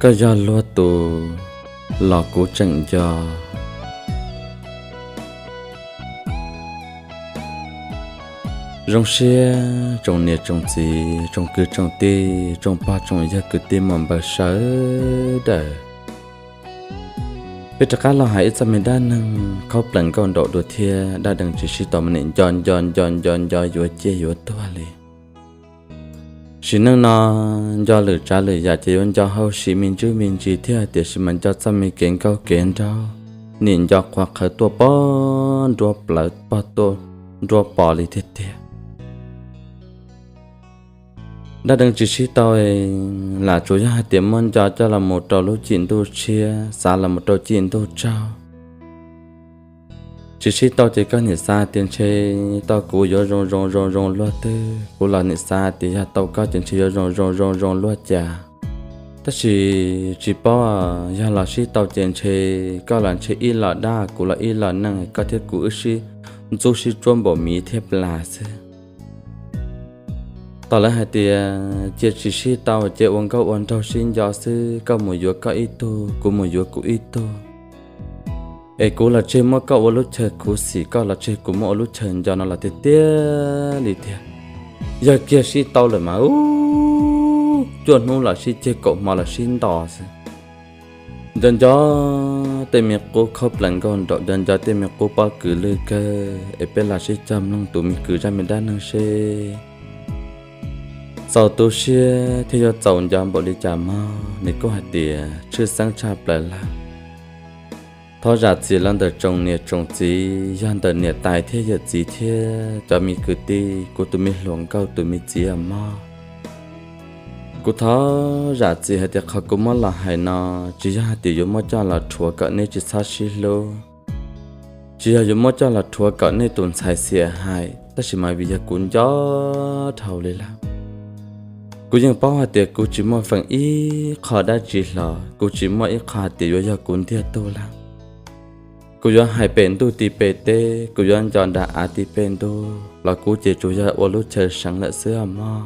Koj yog luag tus los kuv tseem nco. Zoo siab tsoom niam tsoom txiv, tsoom kwv tsoom tij, tsoom pog tsoom yawg, kwv tij muam npawg sawv daws. Peb rov qab los hais ib txoj me dab neeg khaub plees nkauj nraum dua thiab. Dab dees tsis sib tau mas nim nco nco nco nco nco yuav ciaj yuav tuag li. Sim neej no nco lwm tsav lwm yam ces yuav nco hauj sim me ntsis me ntsis thiab, tiam sis mas nco txoj me kev nkauj kev nraug, nim nco qhuav qhawv tuaj pog nruab plawv pog tuaj nruab pos li tiag tiag. Dab dees tsis sib tau, lam tsuas yog hais tias muab nco coj los mus rau lub cim ntuj tshiab, xav los mus rau cim ntuj tsaug. Tsis sib tau ces koj nim xav tias ntshe tau kuv yuav zoo zoo zoo zoo luag twg, kuv los nim xav tias yog tau koj ces ntshe yuav zoo zoo zoo zoo luag cas. Tab sis tsis paub, yog los sib tau ces ntshe koj los ntshe ib los dab, kuv los ib los neeg, koj thiab kuv wb sib ntxub sib tsuab npaum miv thiab plas xwb. Tom lawv hais tias cia tsis sib tau, cia ua nkauj ua nraug sib nco xwb, koj mus yuav koj ib tug, kuv mus yuav kuv ib tug. Es kuv los tseg muab koj ua lub chaw khuv xim, koj los tseg kuv muab ua lub chaw nco no los tiag tiag li tiag. Yog kiag sib tau lawm mas ub, cuaj hnub los sib ceg, kaum hmo los sib nto xwb. Nco nco tej me qub khaub plees nkauj nraum, nco nco tej me qub pob kws lwj kawg, es peb los sib cog mloog tus me kwv zaj me dab neeg seb txaus tu siab thiab yuav txaus nco npaum li cas mog. Nws kuj hais tias tshwj xeeb tshaj plaws lawm. Thov zam txim los ntawm tsoom niam tsoom txiv, yog ntawm niam tais thiab yawm txiv thiab cov me kwv tij, kuv tus me hluas nkauj tus me txiv os mog. Kuv thov zam txim hais tias qhov kuv muab los hais no tsis yog hais tias yuav muab coj los rhuav kom nej tsis txhob sib hlub, tsis yog yuav muab coj los rhuav kom nej tus ntxhais xiam hais, tab sis mas vim yog kuv nco dhau li lawm. Kuv yeej paub hais tias kuv tsis muaj feem ib qho dab tsi hlo, kuv tsis muaj ib qho hais tias yuav yog kuv ntiag tug lawm. Kuv yuav hais pem ntuj ti pem teb, kuv yuav nco nram av ti pem ntuj los kuv ces tsuas yog ua lub chaw seev lawm xwb os mog.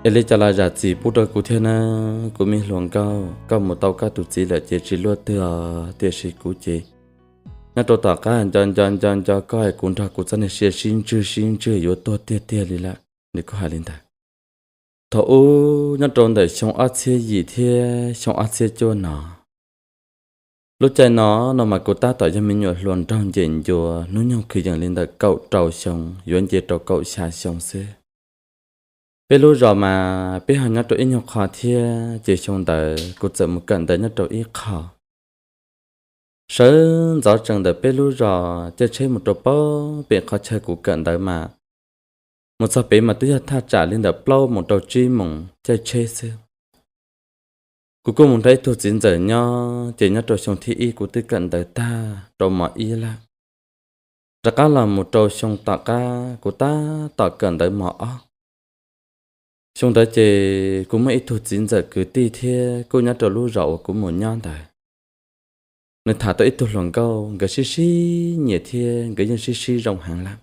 Es li cas los zam txim pub rau kuv thiab na, kuv me hluas nkauj, koj mus tau koj tus txiv lawm ces tsis luaj twg os, tiam sis kuv ces nyob rau tom qab nco nco nco nco koj es kuv nrog kuv txoj niag sia sib ntswg sib ntswg yuav tuag tiag tiag li lawm. Nws kuj hais li ntawd. Thaum ub nyob rau ntawm xyoo ob txhiab yim thiab xyoo ob txhiab cuaj no, lub caij no no mas kuv tab tom yog me nyuam hluas nraug ncem ncua, hnub nyoog kwv yees li ntawm kaum rau xyoo yuav nce rau kaum xya xyoo xwb. Peb lub zos mas peb ho nyob rau ib nyuag qho thiab, ces xyoo ntawd kuv txawm mus kawm ntawv nyob rau ib qho. Sawv ntxov tsees ntawm peb lub zos caij tsheb mus rau pem qhov chaw kuv kawm ntawv mas, mus txog pem mas twb yog thaj tsam li ntawm plaub mus rau tsib moos caij tsheb xwb. Kuv kuj mus nrog ib tug txiv ntxawm nyob, ces nyob rau xyoo thib ib kuv twb kawm ntawv tag rau mos ib lawm. Rov qab los mus rau xyoo tom qab kuv tab tom kawm ntawv mos ob. Xyoo ntawd ces kuv muaj ib tug txiv ntxawm kwv tij thiab kuj nyob rau lub zos uas kuv mus nyob ntawd. Nws tham tau ib tug hluas nkauj, nkawd sib sib nyiam thiab nkawd yeej sib sib zoo heev lawm.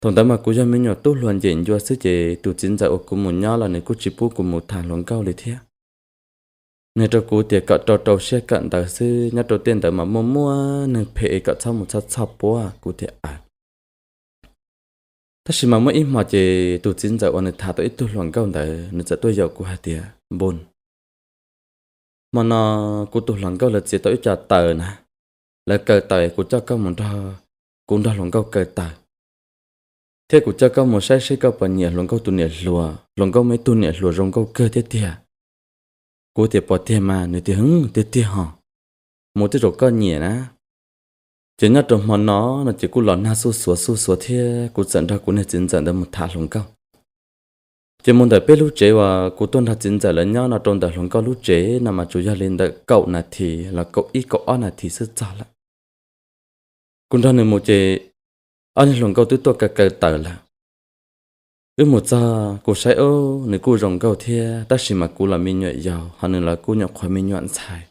Thaum ntawd mas kuv yog me nyuam tub hluas ncem ncua xwb, ces tus txiv ntxawm uas kuv mus nyob los nws kuj tsis pub kuv mus tham hluas nkauj li thiab. Nws hais rau kuv tias kom rau rau siab kawm ntawv xwb, nyob rau tej ntawd mas muaj muaj neeg phem es kom txhob mus txhob txhoj puab. Kuv tias aws. Tab sis mas muaj ib hmo ces tus txiv ntxawm uas nws tham tau ib tug hluas nkauj ntawd nws txawm tuaj yaum kuv hais tias, Npun, hmo no kuv tus hluas nkauj lawv txiav tau ib co taws na, lawv kaw taws, kuv coj koj mus nrog, kuv nrog hluas nkauj kaw taws, thiab kuv coj koj mus saib seb koj puas nyiam hluas nkauj tus niam hluas. Hluas nkauj muaj ib tug niam hluas zoo nkauj kawg thiab tiag. Kuv tias, Puas tiag mas? Nws tias, Tiag tiag hos, mus tej zaum koj nyiam na. Ces nyob rau hmo no no ces kuj los nag xuj xuav xuj xuav thiab kuv txawm nrog kuv niag txiv ntxawm ntawd mus tham hluas nkauj. Ces mus ntawm peb lub tsev uas kuv tuaj nrog txiv ntxawm lawv nyob no rau ntawm hluas nkauj lub tsev no mas tsuas yog li ntawm kaum nas this los kaum ib kaum ob nas this xwb txog lawm. Kuv nrog nws mus ces ob niag hluas nkauj twb tuaj kaw kaw taws lawm. Wb mus txog kuv saib, ub, nws kuj zoo nkauj thiab, tab sis mas kuv los me nyuam yaus, ho nws los kuj nyuam qhuav me nyuam ntxhais.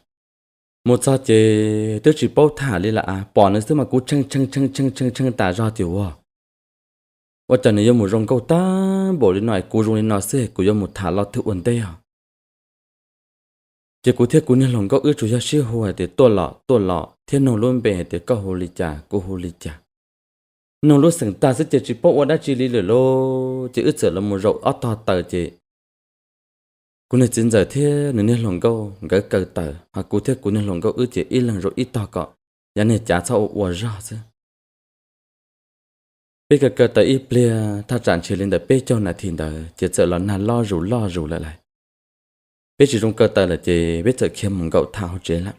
Mus txog ces twb tsis paub tham li lawm, pom nws xwb mas kuv tshee tshee tshee tshee tshee tshee tas zog tias, Ua, ua cas nws yuav mus zoo nkauj tag npaum li no, kuv zoo li no xwb kuv yuav mus tham los twg ua ntej os? Ces kuv thiab kuv niag hluas nkauj wb tsuas yog sib hu hais tias tuaj los tuaj los thiab nug lub npe hais tias koj hu li cas kuv hu li cas. Nug lub xeem tag xwb ces tsis paub ua dab tsi li lawm lauj, ces wb txawm los mus zaum ob tog taws ces kuv niag txiv ntxawm thiab nws niag hluas nkauj nkawd kaw taws, ho kuv thiab kuv niag hluas nkauj wb ces ib leeg zaum ib tog kom yav niag cav txhob ua ua zog xwb. Peb kaw kaw taws ib pliag thaj tsam ntshe li ntawm peb caug nas this ntawd ces txawm los nag loj zus loj zus lawm lauj. Peb tsis zoo kaw taws lawm ces peb txawm khiav mus nkaum tham hauv tsev lawm.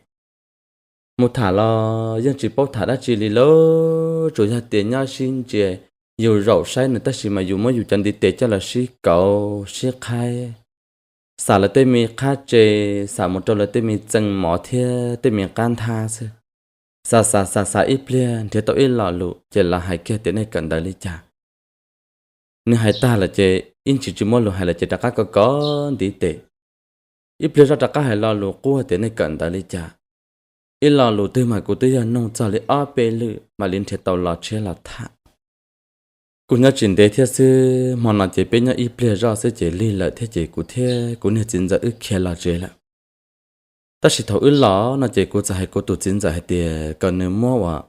Mus tham los yeej tsis paub tham dab tsi li lauj, tsuas yog tias nyob sib ntsia, yus zaum saib nws tab sis mas yus muab yus cov ntiv tes coj los sib kauv sib qhaib, xam lawv tej me qhab tse, xam mus rau lawv tej me txee mov thiab tej me qab nthab xwb. Xav xav xav xav ib pliag nrhiav tau ib lo lus ces lawv hais kiag tias nej kawm ntawv li cas. Nws hais tag lawm ces ib ntsis tsis muaj lus hais lawm ces rov qab kov kov ntiv tes. Ib pliag zoj rov qab hais lo lus qub tias nej kawm ntawv li cas. Ib lo lus twg mas kuv twb yog nug txog li ob peb lwm mam li nrhiav tau lo tshiab los tham. Kuj nyob tsis ntev thiab xwb, hmo no ces peb nyob ib pliag zoj xwb ces lig lawm thiab ces kuv thiab kuv niag txiv ntxawm wb khiav los tsev lawm. Tab sis thaum wb los no ces kuv txawm hais kuv tus txiv ntxawm hais tias kom nws muab uas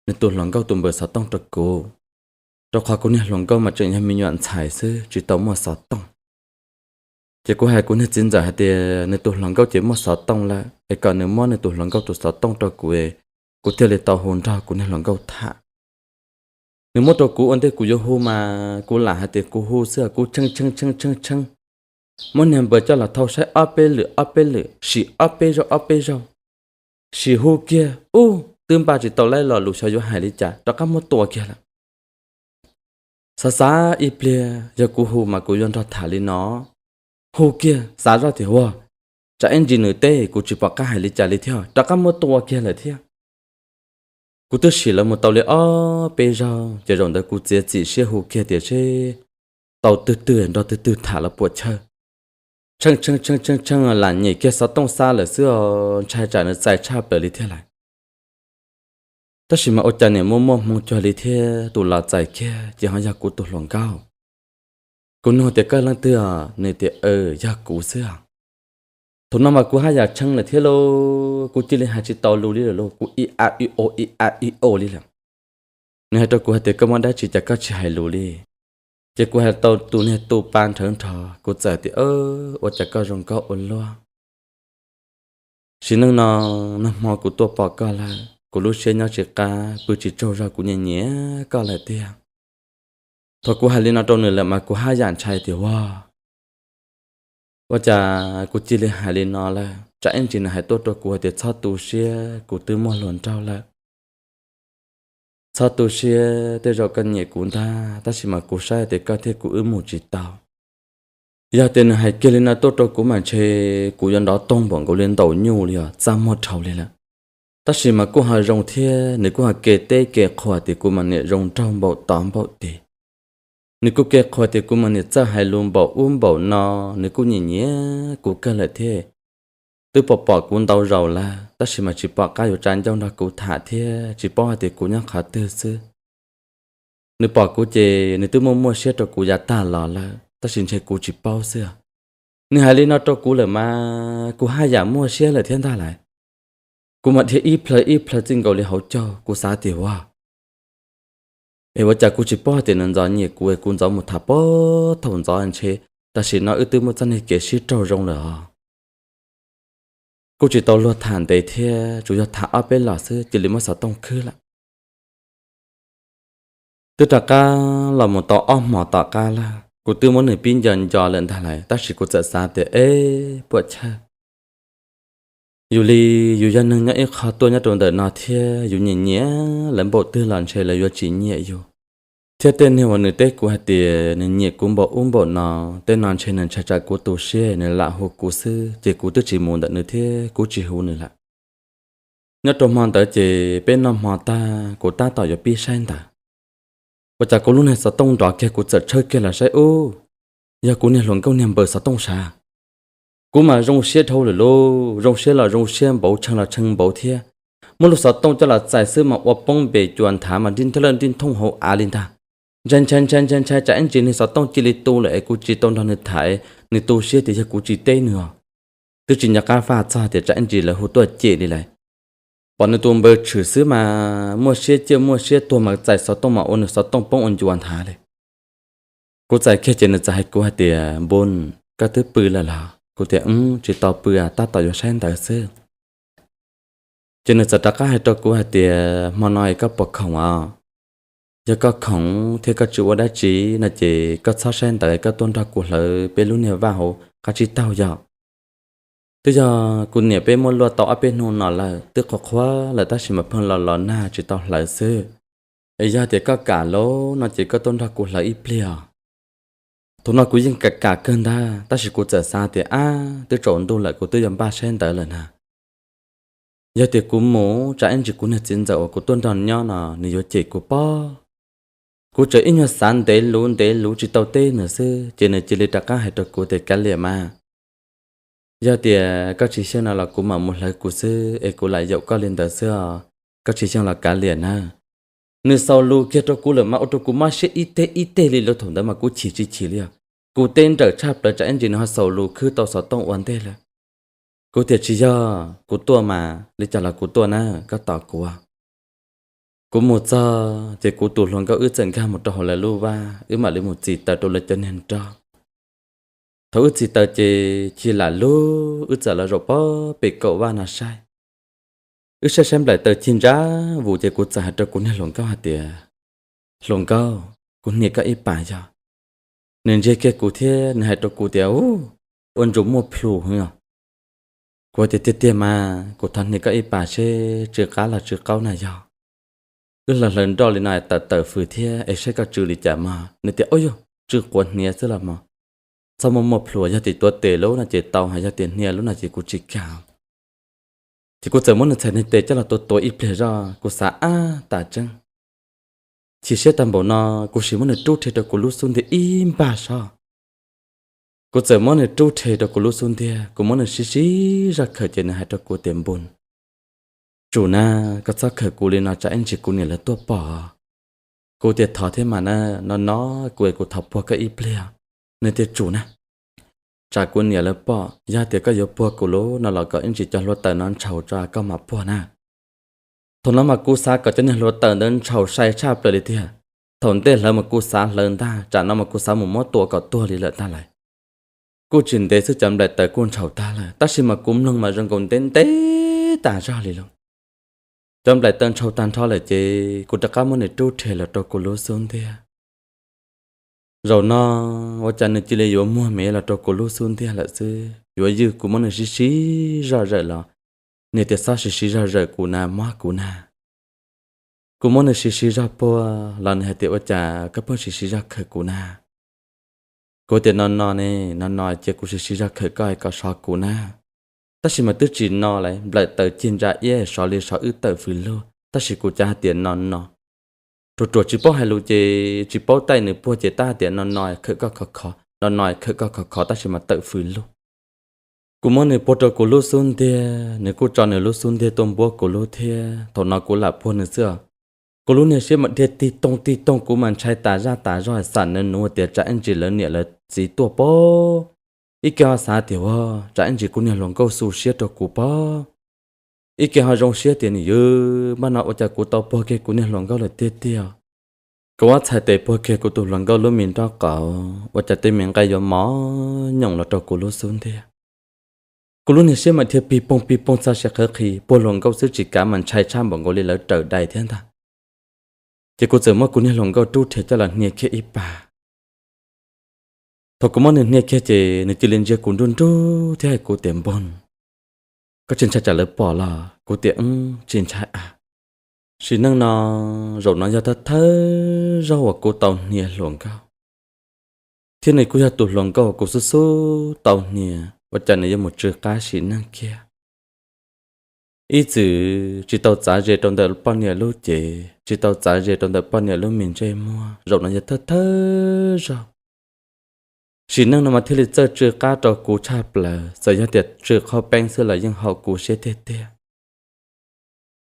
nws tus hluas nkauj tus npawb xov tooj rau kuv, rau qhov kuv niag hluas nkauj mas tseem yog me nyuam ntxhais xwb tsis tau muaj xov tooj. Ces kuv hais kuv niag txiv ntxawm hais tias nws tus hluas nkauj ces muaj xov tooj lawm es kom nws muab nws tus hluas nkauj tus xov tooj rau kuv, kuv thiaj li tau hu nrog kuv niag hluas nkauj tham. Nws muab rau kuv ua ntej kuv yuav hu mas kuv lam hais tias kuv hu xwb, kuv tsheej tsheej tsheej tsheej tsheej, muab niag npawb coj los thau saib ob peb lwm ob peb lwm, sim ob peb zaug ob peb zaug, sim hu kiag ub twb npaj tsis tau laib lo lus xyov yuav hais li cas rov qab muab tua kiag lawm. Xav xav ib pliag yog kuv hu mas kuv yuav nrog tham li no, hu kiag xav zoj tias ua, tsam ib ntsis nws teb kuv tsis pom qab hais li cas li thiab rov qab muab tua kiag lawm thiab. Kuv twb sim lawv mus tau li ob peb zaug ces zaum ntawd kuv txiav txim siab hu kiag tias seb tau twg twg nrog twg twg tham los puas chawj. Tsheej tsheej tsheej tsheej tsheej lam nyem kiag xov tooj xa lawm xwb os, ntshai tsam nws txais tshaj plaws li thiab lawm. Tab sis mas ua cas niam muaj muaj hmoo cuag li thiab tus los txais kiag ces ho yog kuv tus hluas nkauj. Kuv nug tias koj leej twg os, nws tias yog kuv xwb os. Thaum no mas kuv haj yam tsheej lawm thiab lauj, kuv cia li hais tsis tau lus li lawm lauj, kuv i a i o i a i o li lawm. Nws hais rau kuv hais tias koj muaj dab tsi cas koj tsis hais lus li? Ces kuv hais tau tus niag tu pa nrhawv nrho, kuv txawm tias ua cas koj zoo nkauj ua luaj. Sim neej no, nag hmo kuv tuaj pom koj lawm, kuv lub siab nyob tsis qab, pw tsis tsaug zog, kuv nyiam nyiam koj lawm tiag. Thaum kuv hais li no rau nws lawm mas kuv haj yam ntshai tias ua, ua cas kuv cia li hais li no lawm, tsam ib ntsis nws hais tuaj rau kuv hais tias txhob tu siab, kuv twb muaj hluas nraug lawm. Txhob tu siab, tej zaum koj nyiam kuv ntag, tab sis mas kuv saib tias koj thiab kuv wb mus tsis tau. Yog tias nws hais kiag li no tuaj rau kuv mas ntshe kuv yuav nrov toog npaum nkaus li ntaus nyuj li os, txaj muag dhau li lawm. Tab sis mas kuj ho zoo thiab, nws kuj ho ke teb ke qhuas tias kuv mas niam zoo nraug npaum tod npaum tid. Nws kuj ke qhuas tias kuv mas niam txawj hais lus npaum ub npaum no, nws kuj nyiam nyiam kuv kawg lawm thiab. Twb pom pom kuv ntau zaus lawm, tab sis mas tsis pom qab yuav tsa ncauj nrog kuv tham thiab tsis paub hais tias kuv nyob qhov twg xwb. Nws pom kuv ces nws twb muaj muaj siab rau kuv yav tag los lawm, tab sis ntshe kuv tsis paub xwb. Nws hais li no rau kuv lawm mas kuv haj yam muaj siab lawm thiab ntag lauj. Kuv mas dhia ib plhaw ib plhaw txij nkaus li hauv caug, kuv xav tias ua, es ua cas kuv tsis paub hais tias nws ntxov nyiam kuv es kuv ntxov mus tham pab thaum ntxov ntshe tam sim no wb twb muaj txoj niag kev sib raug zoo lawm os. Kuj tsis tau luag tham ntev thiab, tsuas yog tham ob peb los xwb cia li muab xov tooj khwb lawm. Twb rov qab los mus tau ob hmos tom qab lawm, kuv twb muab nws pib nco nco lawm ntag lauj, tab sis kuv txawm xav tias eb puam chawj, yus li yus yog neeg nyob ib qho tuaj nyob rau ntawm no thiab yus nyiam nyiam lawv npaum twg los ntshe lawv yuav tsis nyiam yus. Thiab tej niag uas nws teb kuv hais tias nws nyiam kuv npaum ub npaum no, tej no ntshe nws ntshai tsam kuv tu siab nws lam hu kuv xwb, ces kuv twb tsis mus ntawm nws thiab kuv tsis hu nws lawm. Nyob rau hmo ntawd ces peb noj hmo tag kuv tab tom yuav pib saib ntawd, ua cas kuv lub niag xov tooj nrov kiag kuv txawm tshawb kiag los saib ub, yog kuv niag hluas nkauj niag npawb xov tooj sav. Kuv mas zoo siab dhau lawm lauj, zoo siab los zoo siab npaum, tshee los tshee npaum thiab. Muab lub xov tooj coj los txais xwb mas ua poob npe cua nthav mas nrij nthoj lawj nrij nthooj hauv av li ntag. Ntshai ntshai ntshai ntshai ntshai tsam ib ntsis niag xov tooj cia li tu lawm es kuv tsis tau nrog nws tham, nws tu siab tias yog kuv tsis teb nws os. twb tsis nco qab faj txog tias tsam ib ntsis lawv hu tuaj cem li lawm. Pom nws tus npawg tshwm xwb mas muaj siab ciaj muaj siab tuag mas txais xov tooj mas ua nws xov tooj poob ua ncua nthav li. Kuv txais kiag ces nws txawm hais kuv hais tias, Npun, koj twb pw lawm los? Kuv tias, Wb tsis tau pw, tab tom yuav saib ntawv xwb. Ces nws txawm rov qab hais rau kuv hais tias, Hmo no es koj puas khoom os? Yog koj khoom thiab koj tsis ua dab tsi no ces koj txhob saib ntawv, koj tuaj nrog kuv hlawv peb lub niag vaj hauv qab tsib taug yog. Twb yog kuv niam peb muab luaj tau ob peb hnub no lawm, twb qhuav qhuav lawm tab sis mas pheej los los nag tsis tau hlawv xwb. Es yog tias koj kam lauj no ces koj tuaj nrog kuv hlawv ib pliag os. Thaum no kuv yeej kam kam kawg ntag, tab sis kuv txawm xav tias, Ab, twb tsaus ntuj lawm, kuv twb yuav npaj saib ntawv lawm na. Yog tias kuv mus tsam ib ntsis kuv niag txiv ntxawm uas kuv tuaj nrog nyob no nws yuav cem kuv pob. Kuv tseem ib nyuag xav ntev luv ntev luv tsis tau teb nws xwb ces nws cia li rov qab hais rau kuv tias, Kav liam mas, yog tias koj tsis xyeej no los kuv mam mus hlawv kuv xwb es kuv lam yaum koj li ntawd xwb os. Koj tsis xyeej los kav liam nawb. Nws xaus lus kiag rau kuv lawm mas ua rau kuv mob siab ib teg ib teg li lawm. Thaum ntawd mas kuv chim tsis chim li os. Kuv teb nrawm tshaj plaws tsam ib ntsis nws ho xaus lus khwb tau xov tooj ua ntej lawm. Kuv tias, Tsis yog, kuv tuaj mas, li cas los kuv tuaj na, koj tos kuv. Kuv mus txog ces kuv tus hluas nkauj wb txawm nkag mus rau hauv lawv lub vaj, wb mam li mus txis taws rau lawv cov niag nroj. Thaum wb txis taws ces chim lam lug, wb txawm los zaum pob pem kaum vaj no saib. Wb saib saib nplaim taws cig ntsa vus ces kuv txawm hais rau kuv niag hluas nkauj hais tias, Hluas nkauj, kuv hnia koj ib pas yog. Nws ntsia kiag kuv thiab nws hais rau kuv tias, Ub, ua ntsuas muaj plhus heev os. Kuv tias, Tiag tiag mas, kuv thov hnia koj ib pas seb tsw qab los tsw qaub na yog. Wb hlawv hlawv nroj li no tawm tawm fws thiab es saib koj tsw li cas mog. Nws tias, Ub yuj, tsw quav hniav xwb los mog. Txhob muaj muaj plhus, yog tias tuav tes lub no ces tau, yog tias hnia lub no ces kuv tsis kam. Ces kuv txawm muab nws txhais niag tes coj los tuav tuav ib pliag zoj, kuv xav ab tas tseeb. Chim siab tag npaum no, kuv sim muab nws rub rhe rau kuv lub xub ntiag ib npag sob. Kuv txawm muab nws rub rhe rau kuv lub xub ntiag, kuv muab nws sib sib zog khawm ces nws hais rau kuv tias, Npun, tsum na, koj txhob khawm kuv li no tsam ib ntsis kuv niam lawv tuaj pom. Kuv tias, Thov thiab mas na, no no kuv es kuv thov puag koj ib pliag. Nws tias, Tsum na, tsam kuv niam lawv pom, yog tias koj yuav puag kuv lub no los kom ib ntsis cov hluav taws no ntshaus tso koj mam puag na. Thaum no mas kuv xav kom cov niag hluav taws ntawd ntshaus sai tshaj plaws li tiag. Thaum ntej hlawv mas kuv xav hlawv ntag, tsam no mas kuv xav mus muab tua kom tuag li lawm tag lawm. Kuj tsis ntev xwb cov nplaim taws kuj ntshaus tag lawm, tab sis mas kuv mloog mas zoo nkaus ntev ntev tas zog li lauj. Cov nplaim taws ntshaus tag nrho lawm ces kuv rov qab muab nws rub rhe los rau kuv lub xub ntiag. Zaum no ua cas nws cia li yuav muag me los rau kuv lub xub ntiag lawm xwb, yuav ywg kuv muab nws sib sib zog zawm los nws tias, Txhob sib sib zog zawm kuv na, mob kuv na. Kuv muab nws sib sib zog puag los nws hais tias, Ua cas koj pheej sib sib zog khawm kuv na? Kuv tias, No no ne, no no cia kuv sib sib zog khawm koj es koj sov kuv na. Tab sis mas twb tsis no lawm, nplaim taws cig ntsa iab sov li sov wb tawm fws lug, tab sis kuv cav hais tias, No no. Ruam ruam tsis paub hais lus ces tsis paub taij nws puag ces tab hais tias, No no khawm koj khov khov, no no khawm koj khov khov, tab sis mas tawm fws lug. Kuv muab nws puag rau kuv lub xub ntiag, nws kuj tso nws lub xub ntiag tuaj npuab kuv lub thiab. Thaum no kuv lam puag nws xwb os, kuv lub niag siab mas dhia tig toog tig toog, kuv mas ntshai tas zaj tas zog, xam nws nuv tias tsam ib ntsis lawv niam lawv txiv tuaj pob. Ib ke ho xav tias, Ua, tsam ib ntsis kuv niag hluas nkauj xu siab rau kuv pob. Ib ke ho zoo siab tias, Nws yog npaj no ua cas kuv tau puag kiag kuv niag hluas nkauj lawm tiag tiag. Kuv muab txhais tes puag kiag kuv tus hluas nkauj lub me nraub qaum, ua cas tej me nqaij yuav mos nyoos los rau kuv lub xub ntiag. Kuv lub niag siab mas dhia pig poog pig poog txog siav qhawv qhi, puag hluas nkauj xwb tsis kav mas ntshai tshaj npaum nkaus li lawv raws dai thiab ntag. Ces kuv txawm muab kuv niag hluas nkauj rub rhe coj los hnia kiag ib pas. Thaum kuv muab nws hnia kiag ces nws cia li ntsia kuv nruj nruj thiab hais kuv tias, Npog, koj tsis ntshai tsam lawv pom los? Kuv tias, Wb tsis ntshai a. Sim neej no, zaum no yog thawj thawj zaug uas kuv tau hnia hluas nkauj, thiab nws kuj yog tus hluas nkauj kuv xub xub tau hnia, ua cas nws yuav mus tsw qab sim neej kiag. Ib txwm tsis tau txav ze rau ntawm poj niam lub cev, tsis tau txav ze rau ntawm poj niam lub me ntsej muag, zaum no yog thawj thawj zaug. Sim neej no mas thiaj li txawj tsw qab rau kuv tshaj plaws, txawm yog tias tsw qhaub peeb xwb los yeej haum kuv siab tiag tiag.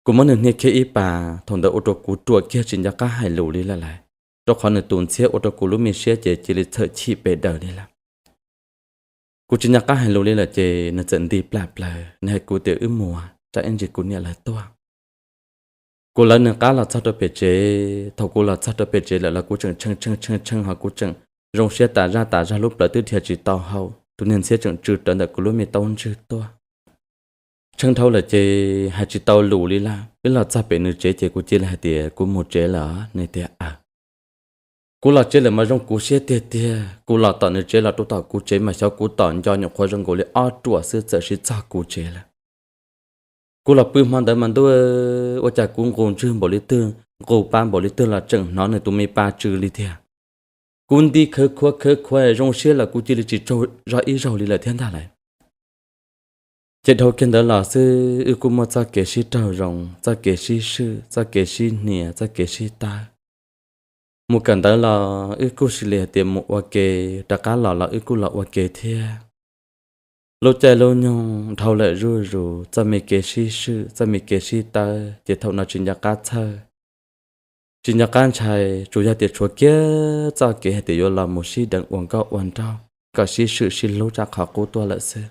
Kuv muab nws hnia kiag ib pas, thaum ntawd ua rau kuv ruam kiag tsis nco qab hais lus li lawm lauj, rau qhov nws tus ntxhiab ua rau kuv lub me siab ces cia li txhawm chim pes daws li lawm. Kuv tsis nco qab hais lus li lawm ces nws txawm nti plam plaws, nws hais kuv tias, Wb mus, tsam ib ntsis kuv niam lawv tuaj. Kuv lawv nws qab los txog rau pem tsev. Thaum kuv los txog rau pem tsev lawm los kuv tseem tshee tshee tshee tshee, ho kuv tseem zoo siab tas zaj tas zog, lub plawv twb dhia tsis tau hau, tus niag ntxhiab tseem tsw rawv ntawm kuv lub me taub ntswg tuaj. Tshee dhau lawm ces hais tsis tau lus li lawm. Wb los txog pem nws tsev ces kuv cia li hais tias, Kuv mus tsev lawm. Nws tias, Aws. Kuv los tsev lawm mas zoo kuv siab tiag tiag. Kuv los tom nws tsev los rau tom kuv tsev mas xyov kuv tom nco nyuam qhuav zoo nkaus li ob ruam xwb txawm sim txog kuv tsev lawm. Kuv los pw hmo ntawd mas ntuj, ua cas kuv nqus ntswg npaum li twg, nqus pa npaum li twg los tseem hnov nws tus me pa tsw li tiag. Kuv nti khawv khuav khawv khuav zoo siab los kuv cia li tsis tsaug zog ib zaug li lawm thiab ntag lawm. Ces dhau kiag ntawd los xwb wb kuj muaj txoj kev sib raug zoo, txoj kev sib swm, txoj kev sib hnia, txoj kev sib tawb. Mus kawm ntawv los wb kuj cia li hais tias mus ua ke, rov qab los los wb kuj los ua ke thiab. Lub caij lub nyoog dhau lawm zuj zus, txoj me kev sib swm, txoj me kev sib tawb ces thaum no tsis nco qab txhawj, tsis nco qab ntshai, tsuas yog tias tshuav kiag txoj kev hais tias yuav los mus sib deev ua nkauj ua nraug kom sib swm sib hlub tshaj qhov qub tuaj lawm xwb.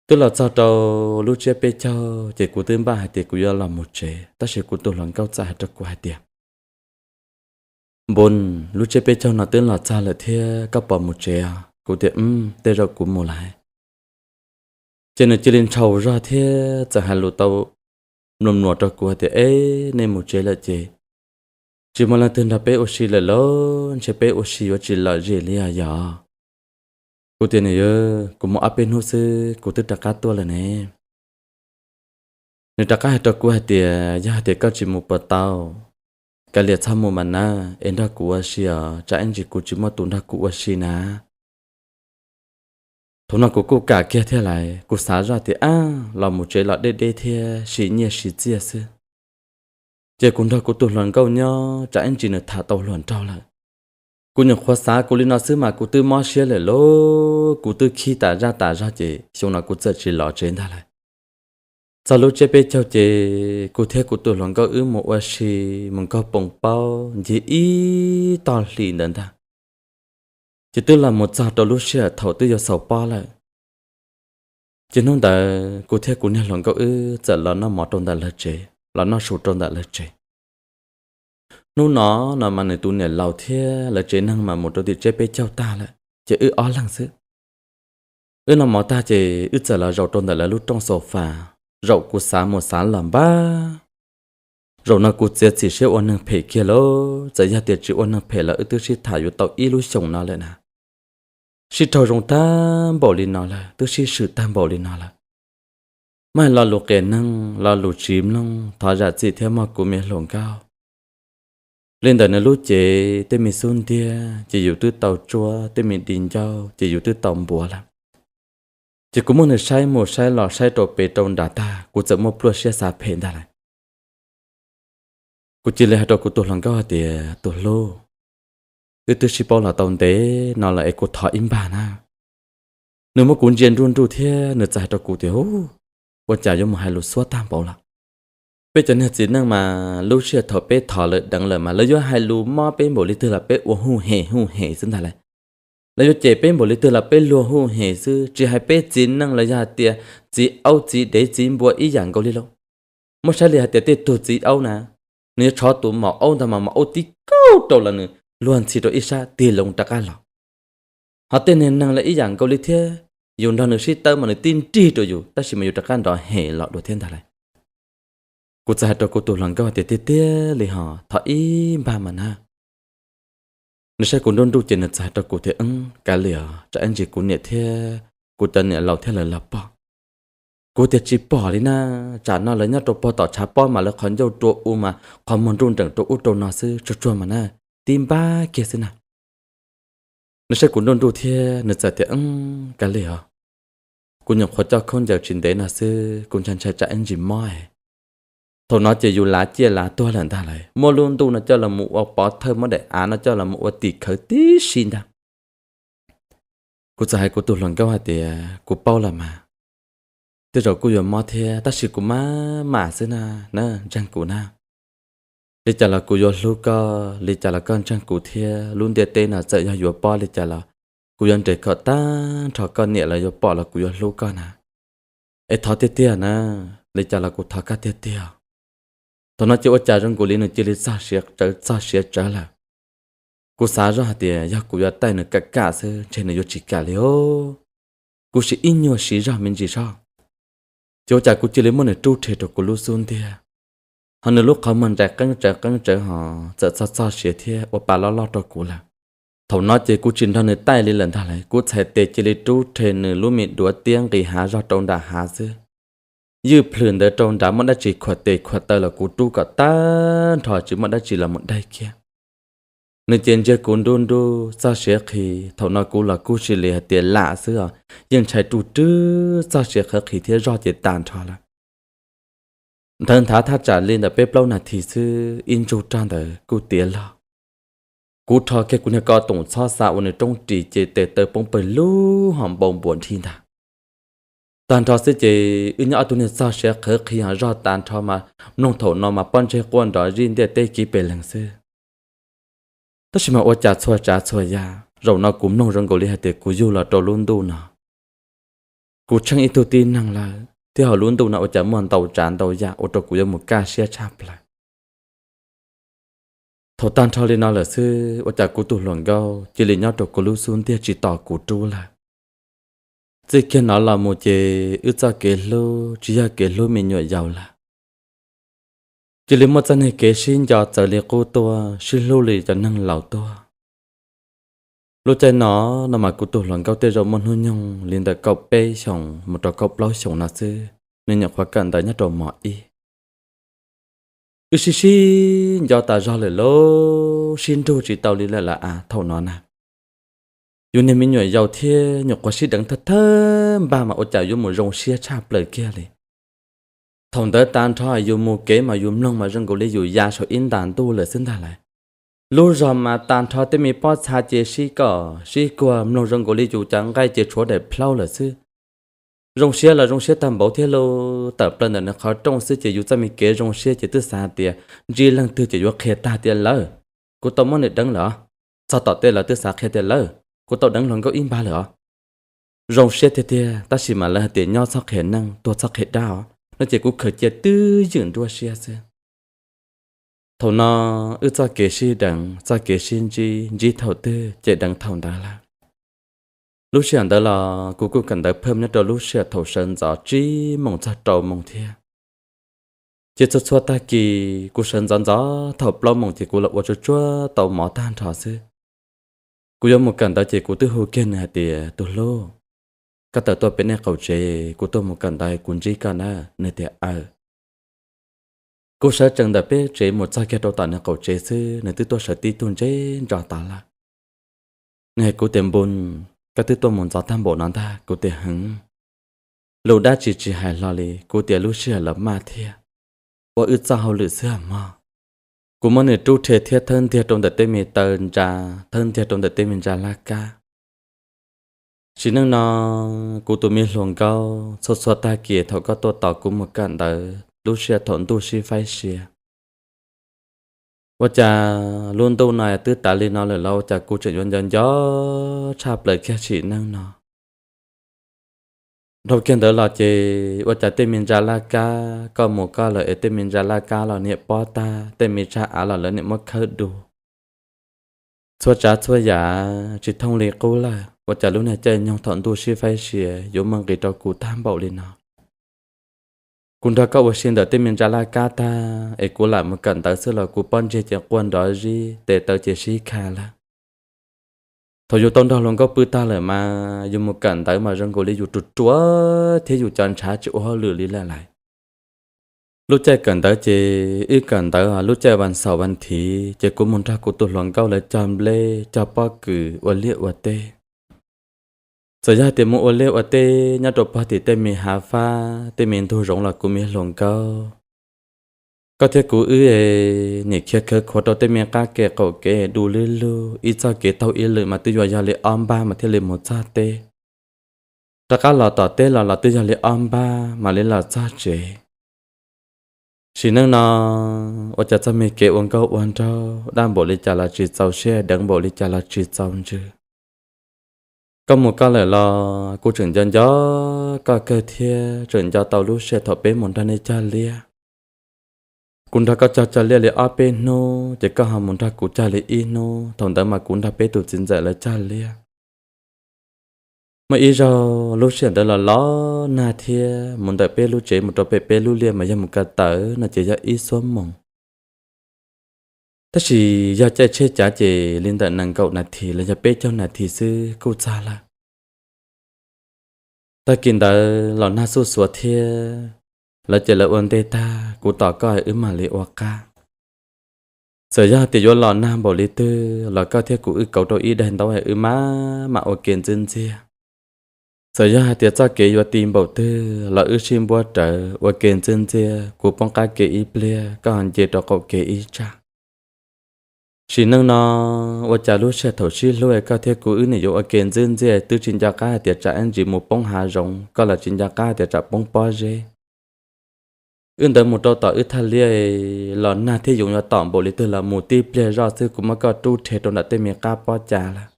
Twb los txog rau lub tsiab peb caug ces kuv twb npaj hais tias kuv yuav los mus tsev, tab sis kuv tus hluas nkauj txawm hais rau kuv hais tias, Npun, lub tsiab peb caug no twb los txog lawm thiab, koj puas mus tsev os? Kuv tias, Tej zaum kuv mus lawm. Ces nws cia li ntshaus zog thiab txawm hais lus tau mluas mluas rau kuv hais tias, Eb, nej mus tsev lawm ces tsis muaj leej twg nrog peb ua si lawm lauj, ntshe peb ua si yuav tsis lom zem li os yog? Kuv tias, Nws yog, kuv mus ob peb hnub xwb kuv twb rov qab tuaj lawm ne. Nws rov qab hais rau kuv hais tias, Yog hais tias koj tsis mus puas tau? Kav liam txhob mus mas na, es nrog kuv ua si os, tsam ib ntsis kuv tsis muaj tus nrog kuv ua si na. Thaum no kuv kuj kam kiag thiab lawm, kuv xav zoj tias, Ab, los mus tsev los deb deb thiab siv nyiaj siv txiaj xwb, ces kuv nrog kuv tus hluas nkauj nyob, tsam ib ntsis nws tham tau hluas nraug lawm. Kuv nyuam qhuav xav kuv li no xwb mas kuv twb mob siab lawm lauj, kuv twb khib tas zaj tas zog ces xyoo no kuv txawm tsis los tsev ntag lawm. Txog lub tsiab peb caug ces kuv thiab kuv tus hluas nkauj wb mus ua si, mus nkaug poos paub ncig ib tog hlis ntawd ntag, ces twb los mus txog rau lub sij hawm thaum twb yuav xaus pob lawm. Ces hnub ntawd kuv thiab kuv niag hluas nkauj wb txawm los noj mov rau ntawm lawv tsev, los noj su rau ntawm lawv tsev. Hnub no no mas nws tus niam laus thiab lawv tsev neeg mas mus rau tim tsiab peb caug tag lawm, ces wb ob leeg xwb. Wb noj mov tag ces wb txawm los zaum rau ntawm lawv lub rooj xaus fas, zaum kuv xav mus xav los npab. Zaum no kuv txiav txim siab ua neeg phem kiag lauj, txawm yog tias tsis ua neeg phem los wb twb sib tham yuav tau ib lub xyoos no lawm na. Sib raug zoo tag npaum li no lawm, twb sib swm tag npaum li no lawm, mas lo lus qias neeg, lo lus tsis mloog, thov zam txim thiab mog kuv me hluas nkauj. Li ntawm nws lub cev tej me xub ntiag ces yus twb tau tsuab, tej me di ncauj ces yus twb tau npuav lawm. Ces kuv muab nws saib mus saib los saib rau pem rau nrad tag, kuv txawm muaj pluaj siab xav phem ntag lawm. Kuv cia li hais rau kuv tus hluas nkauj hais tias, Tus hlub, wb twb sib paub los tau ntev no lawm es kuv thov ib npag na. Nws muab kuv ntsia nruj nruj thiab nws txawm hais rau kuv tias, Ub, ua cas yuav mus hais lus xuab tag npaum lawm? Peb cov niag txiv neej mas lub sij hawm thaum peb thov lawv deev lawm mas lawv yuav hais lus mob peb npaum li twg los peb ua huj hem huj hem xwb ntag lawm. Lawv yuav cem peb npaum li twg los peb luag huj hem xwb, tsis hais peb txiv neej los yog hais tias txiv aub txiv dev txiv npua ib yam nkaus li lauj. Muab saib li hais tias tej tug txiv aub na, nws yuav tshov tus maum aub ntag mas maum aub tib kaug rau los nws luag ntxhi rau ib sab tig loo rov qab los. Ho tej niag neeg lawv ib yam nkaus li thiab, yus nrog nws sib tawb mas nws tib nrig rau yus tab sis mas yus rov qab nrov hem los dua thiab ntag lawm. Kuv txawm hais rau kuv tus hluas nkauj tias, Tiag tiag li hos, thov ib npag mas na. Nws saib kuv nruj nruj ces nws txawm hais rau kuv tias, Eeb, kav liam os, tsam ib ntsis kuv niam thiab kuv cov niam laus thiab lawv los pom. Kuv tias, Tsis pom li na, tsam no lawv nyob rau puag tom tshav pob mas lawv qhov ncauj rua u mas qhov muag nruj nreem rau ub rau no xwb, tsuag tsuag mas na, tib npag kiag xwb na. Nws saib kuv nruj nruj thiab nws txawm tias, Eeb, kav liam os, kuv nyuam qhuav coj khaub ncaws tsis ntev no xwb, kuv ntshai ntshai tsam ib ntsis mob es. Thaum no ces yus lav ciaj lav tuag lawm ntag lawm, muaj lub ntuj no coj los mus ua pov thawj, muab daim av no coj los mus ua tim khawv tib si ntag. Kuv txawm hais kuv tus hluas nkauj hais tias, Kuv paub los mas, tej zaum kuj yuav mob thiab tab sis kuv maj mam xwb na, na ntseeg kuv na. Li cas los kuv yuav hlub koj, li cas los koj ntseeg kuv thiab, lub ntiaj teb no txawm yog yuav pob li cas los kuv Kuv yuav nres kom tag nrho koj niam los yuav pom los kuv yuav hlub koj na. Es thov tiag tiag na, li cas los kuv thov koj tiag tiag. Thaum no ces ua cas zoo nkaus li nws cia li txog siav tsawv txog siav tsawv lawm. Kuv xav zoj hais tias yog kuv yuav taij nws kam kam xwb ntshe nws yuav tsis kam li os. Kuv sim ib nyuag siv zog me ntsis soj, ces ua cas kuv cia li muab nws rub rhe rau kuv lub xub ntiag, ho nws lub qhov muag ntsais qeeb tsawv qeeb tsawv ho txawm txog txog siav thiab ua pa loj loj rau kuv lawm. Thaum no ces kuv tsis nrog nws taij li lawm ntag lauj, kuv txhais tes cia li rub rhe nws lub me duav tiab nqis hav zog rau nram hav xwb. Ywj plhws ntawd rau nrad muaj dab tsi khuam tes khuam taw los kuv rub kom tag nrho tsis muaj dab tsi los mus daig kiag. Nws ces ntsia kuv nruj nruj txog siav qhi, thaum no kuv los kuj sis li hais tias lam xwb os, yeej ntshai ruj rwb txog siav qhawv qhi thiab zog ces tag nrho lawm. Nthawv nthav thaj tsam li ntawm peb plaub nas this xwb ib ntsug rog ntawd kuj tiav log. Kuv rho kiag kuv niag ko toom txhob xa ua nws roob ris ces tes taw poob pawg lug ho npau npuas nthi ntag. Tag nrho xwb ces wb nyob ob tug niag txog siav qhawv qhi ho zog tag nrho mas mloog thaum no mas pob ntseg quaj nrov zij ntiaj teb kiv pes leeg xwb. Tab sis mas ua cas txhua tsav txhua yam zaum no kuv mloog zoo nkaus li hais tias kuv yug los rau lub ntuj no. Kuv tsheej ib tug tib neeg lawm thiab hauv lub ntuj no ua cas muaj ntau tsav ntau yam ua rau kuv yuav mus kaj siab tshaj plaws. Thaum tag nrho li no lawm xwb ua cas kuv tus hluas nkauj cia li nyob rau kuv lub xub ntiag tsis tos kuv rub lawm. Txij kiag no los mus ces wb txoj kev hlub tsis yog kev hlub me nyuam yaus lawm, cia li muaj txoj niag kev sib nco txawv li qub tuaj, sib hlub li cov neeg laus tuaj. Lub caij no, no mas kuv tus hluas nkauj tej zaum muaj hnub nyoog li ntawm kaum peb xyoos mus rau kaum plaub xyoos no xwb, nws nyuam qhuav kawm ntawv nyob rau mos ib. Wb sib sib nco tas zog lawm lauj, sib nrug tsis tau li lawm lawm av thaum no na. Yus niag me nyuam yaus thiab nyuam qhuav sib deev thawj thawj npag mas ua cas yuav mus zoo siab tshaj plaws kiag li. Thaum ntawd tag nrho yus mus kev mas yus mloog mas zoo nkaus li yus ya saum ib ntas ntuj lawm xwb ntag lauj. Lub zog mas tag nrho tej me pob txha ces sib kom sib kuag mloog zoo nkaus li yus cov nqaij ces tshuav daim plhaub lawm xwb. Zoo siab los zoo siab tag npaum thiab lauj, tawm plaws ntawm nws qhov rooj xwb ces yus txoj me kev zoo siab ces twb xav hais tias ntsib leej twg ces yuav qhia tag tias lawm, kuv tau muab nws deev lawm os. Txog tom tej lawv twb xav qhia tias lawm, kuv tau deev hluas nkauj ib npag lawm os. Zoo siab tiag tiag tab sis mas lawv hais tias nyob txhob qhia neej tuag txhob qhia dab os no ces kuv khaws cia twb ywm nruab siab xwb. Thaum no wb txoj kev sib deev txoj kev sib ntsib ntsib thaum twg ces deev thaum ntawd lawm. Lub sij hawm ntawd los kuv kuj kawm ntawv phaj nyob rau lub sij hawm thaum sawv ntxov tsib moos txog rau moos thiab. Ces txhua txhua tag kis kuv sawv ntxov ntxov thaum plaub moos ces kuv los ua tsuag tsuag tau mov tag nrho xwb. Kuv yuav mus kawm ntawv ces kuv twb hu kiag nws hais tias, tus hlub, koj tawm tuaj pem nej qaum tsev, kuv tuaj mus kawm ntawv kuv ntsib koj na. Nws tias aw. Kuv sawv tsees ntawm peb tsev mus txog kiag rau tom nws qaum tsev xwb nws twb tuaj sawv tib tug ntseb ntso tas lawm. Nws hais kuv tias npu, koj twb tuaj mus ntxov tag npaum no ntag. Kuv tias heev. Lus dab tsi tsis hais hlo li, kuv tias lub sij hawm los maj thiab, ua wb txoj hauj lwm xwb mog. Kuv muab nws rub rhe thiab thawb ntiag rau ntawm tej me taw ntsa, thawb ntiag rau ntawm tej me ntsa laj kab. Sim neej no, kuv tus me hluas nkauj, txhua txhua tag kis thaum koj tuaj tos kuv mus kawm ntawv lub sij hawm thaum ntuj sib faib sia, ua cas lub ntuj no twb tas li no lawm los ua cas kuv tseem yuav nco nco tshaj plaws kiag sim neej no. Dhau kiag ntawd los ces ua cas tej me ntsa laj kab koj mus koj lawm es tej me ntsa laj kab los niam pob tag, tej me tsag av los lawv niam muab khawb du. Txhua tsav txhua yam tsis thooj li qub lawm, ua cas lub niag caij nyoog thaum ntuj sib faib sia yuav muaj nqis rau kuv tag npaum li no. Kuv nrog koj ua si ntawm tej me ntsa laj kab tag es kuv lam mus kawm ntawv xwb los kuv pob ntseg ces quaj nrov zib, tes taw ces sib kha lawm. Thaum yus tau nrog hluas nkauj pw tag lawm mas yus mus kawm ntawv mas zoo nkaus li yus ruam ruam thiab yus cov ntshav tsis ua hauj lwm li lawm lais. Lub caij kawm ntawv ces wb kawm ntawv lub caij vas xaum vas thiv ces kuv mus nrog kuv tus hluas nkauj lawv cog nplej cog pob kws ua liaj ua teb. Txawm yog tias mus ua liaj ua teb nyob rau pog tim tej me hav fab tej me ntug zoov los kuv me hluas nkauj, koj thiab kuv wb es nim khiav khawv khuav rau tej me qab ke qaum kev du lwb lug, ib txoj kev taug ib lwm mas twb yuav yog li ob npag mas thiaj li mus txog teb. Rov qab los tom teb los los twb yog li ob npag mam li los txog tsev. Sim neej no ua cas txoj me kev ua nkauj ua nraug daj npaum li cas los tsis txaus siab, deev npaum li cas los tsis txaus ntsws. Koj mus koj lawm los kuv tseem nco nco koj kawg thiab, tseem nco tau lub sij hawm thaum peb mus nrog nej cog liaj. Kuv nrog koj cog cog liaj li ob peb hnub, ces koj ho mus nrog kuv cog li ib hnub. Thaum ntawd mas kuv nrog peb tus txiv ntxawm lawv cog liaj. Muaj ib zaug lub sij hawm ntawd los los nag thiab, mus ntawm peb lub tsev mus rau pem peb lub liaj mas yog mus ko taw no ces yog ib xuab moos. Tab sis yog caij tsheb cav ces li ntawm nees nkaum nas this los yog peb caug nas this xwb kuj txog lawm. Tag kis ntawd los nag xuj xuav thiab, lawv ces lawv ua ntej tag, kuv tos koj wb mam li ua qab. Txawm yog hais tias yuav los nag npaum li twg los koj thiab kuv wb kauv rau ib daim ntaub es wb mam mam ua ke ntxiab ntxiag. Txawm yog hais tias txoj kev yuav ti npaum twg los wb sib npuab rawv ua ke ntxiab ntxiag, kuv poob qab kev ib pliag, koj ho nce rau qaum kev ib tsam. Sim neej no, ua cas lub sij hawm thaum sib hlub es koj thiab kuv wb nim yuav ua ke ntxiab ntxiag, twb tsis nco qab hais tias tsam ib ntsis mus poob hav zoov, koj los tsis nco qab hais tias tsam poob pob zeb. Wb ntawd mus rau tom wb thaj liaj, los nag thiab yoov yuav tom npaum li twg los mus tib pliag zoj xwb kuv muab koj rub rhe rau nram tej me qab pob cas lawm.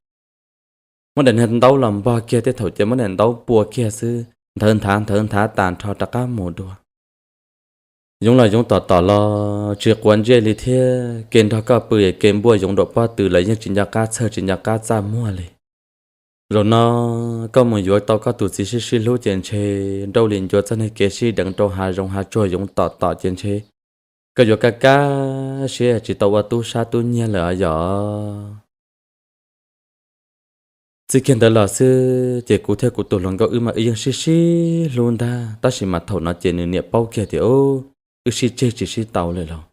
Muab daim niag ntaub los npog kiag, tej thaum ces muab daim ntaub pua kiag xwb, nthawv nthav nthawv nthav tas nrho rov qab mus dua. Yoov los yoov tom tom los tsis quav ntsej li thiab, ke nrog koj pw es ke npuaj yoov nraum pob tw los yeej tsis nco qab txhawj tsis nco qab txaj muag li. Zaum no koj mus yuav tau koj tus txiv sib sib hlub ces ntshe nrauj li ncua txoj niag kev sib deev rau hav zoov hav tsuag yoov tom tom ces ntshe koj yuav kaj kaj siab tsis tau ua tub sab tub nyiag lawm os yom. Txij kiag ntawd los xwb ces kuv thiab kuv tus hluas nkauj wb mas wb yeej sib sib hlub ntag, tab sis mas thaum no ces nws niam paub kiag tias wb sib tseg tsis sib tau lawm lauj.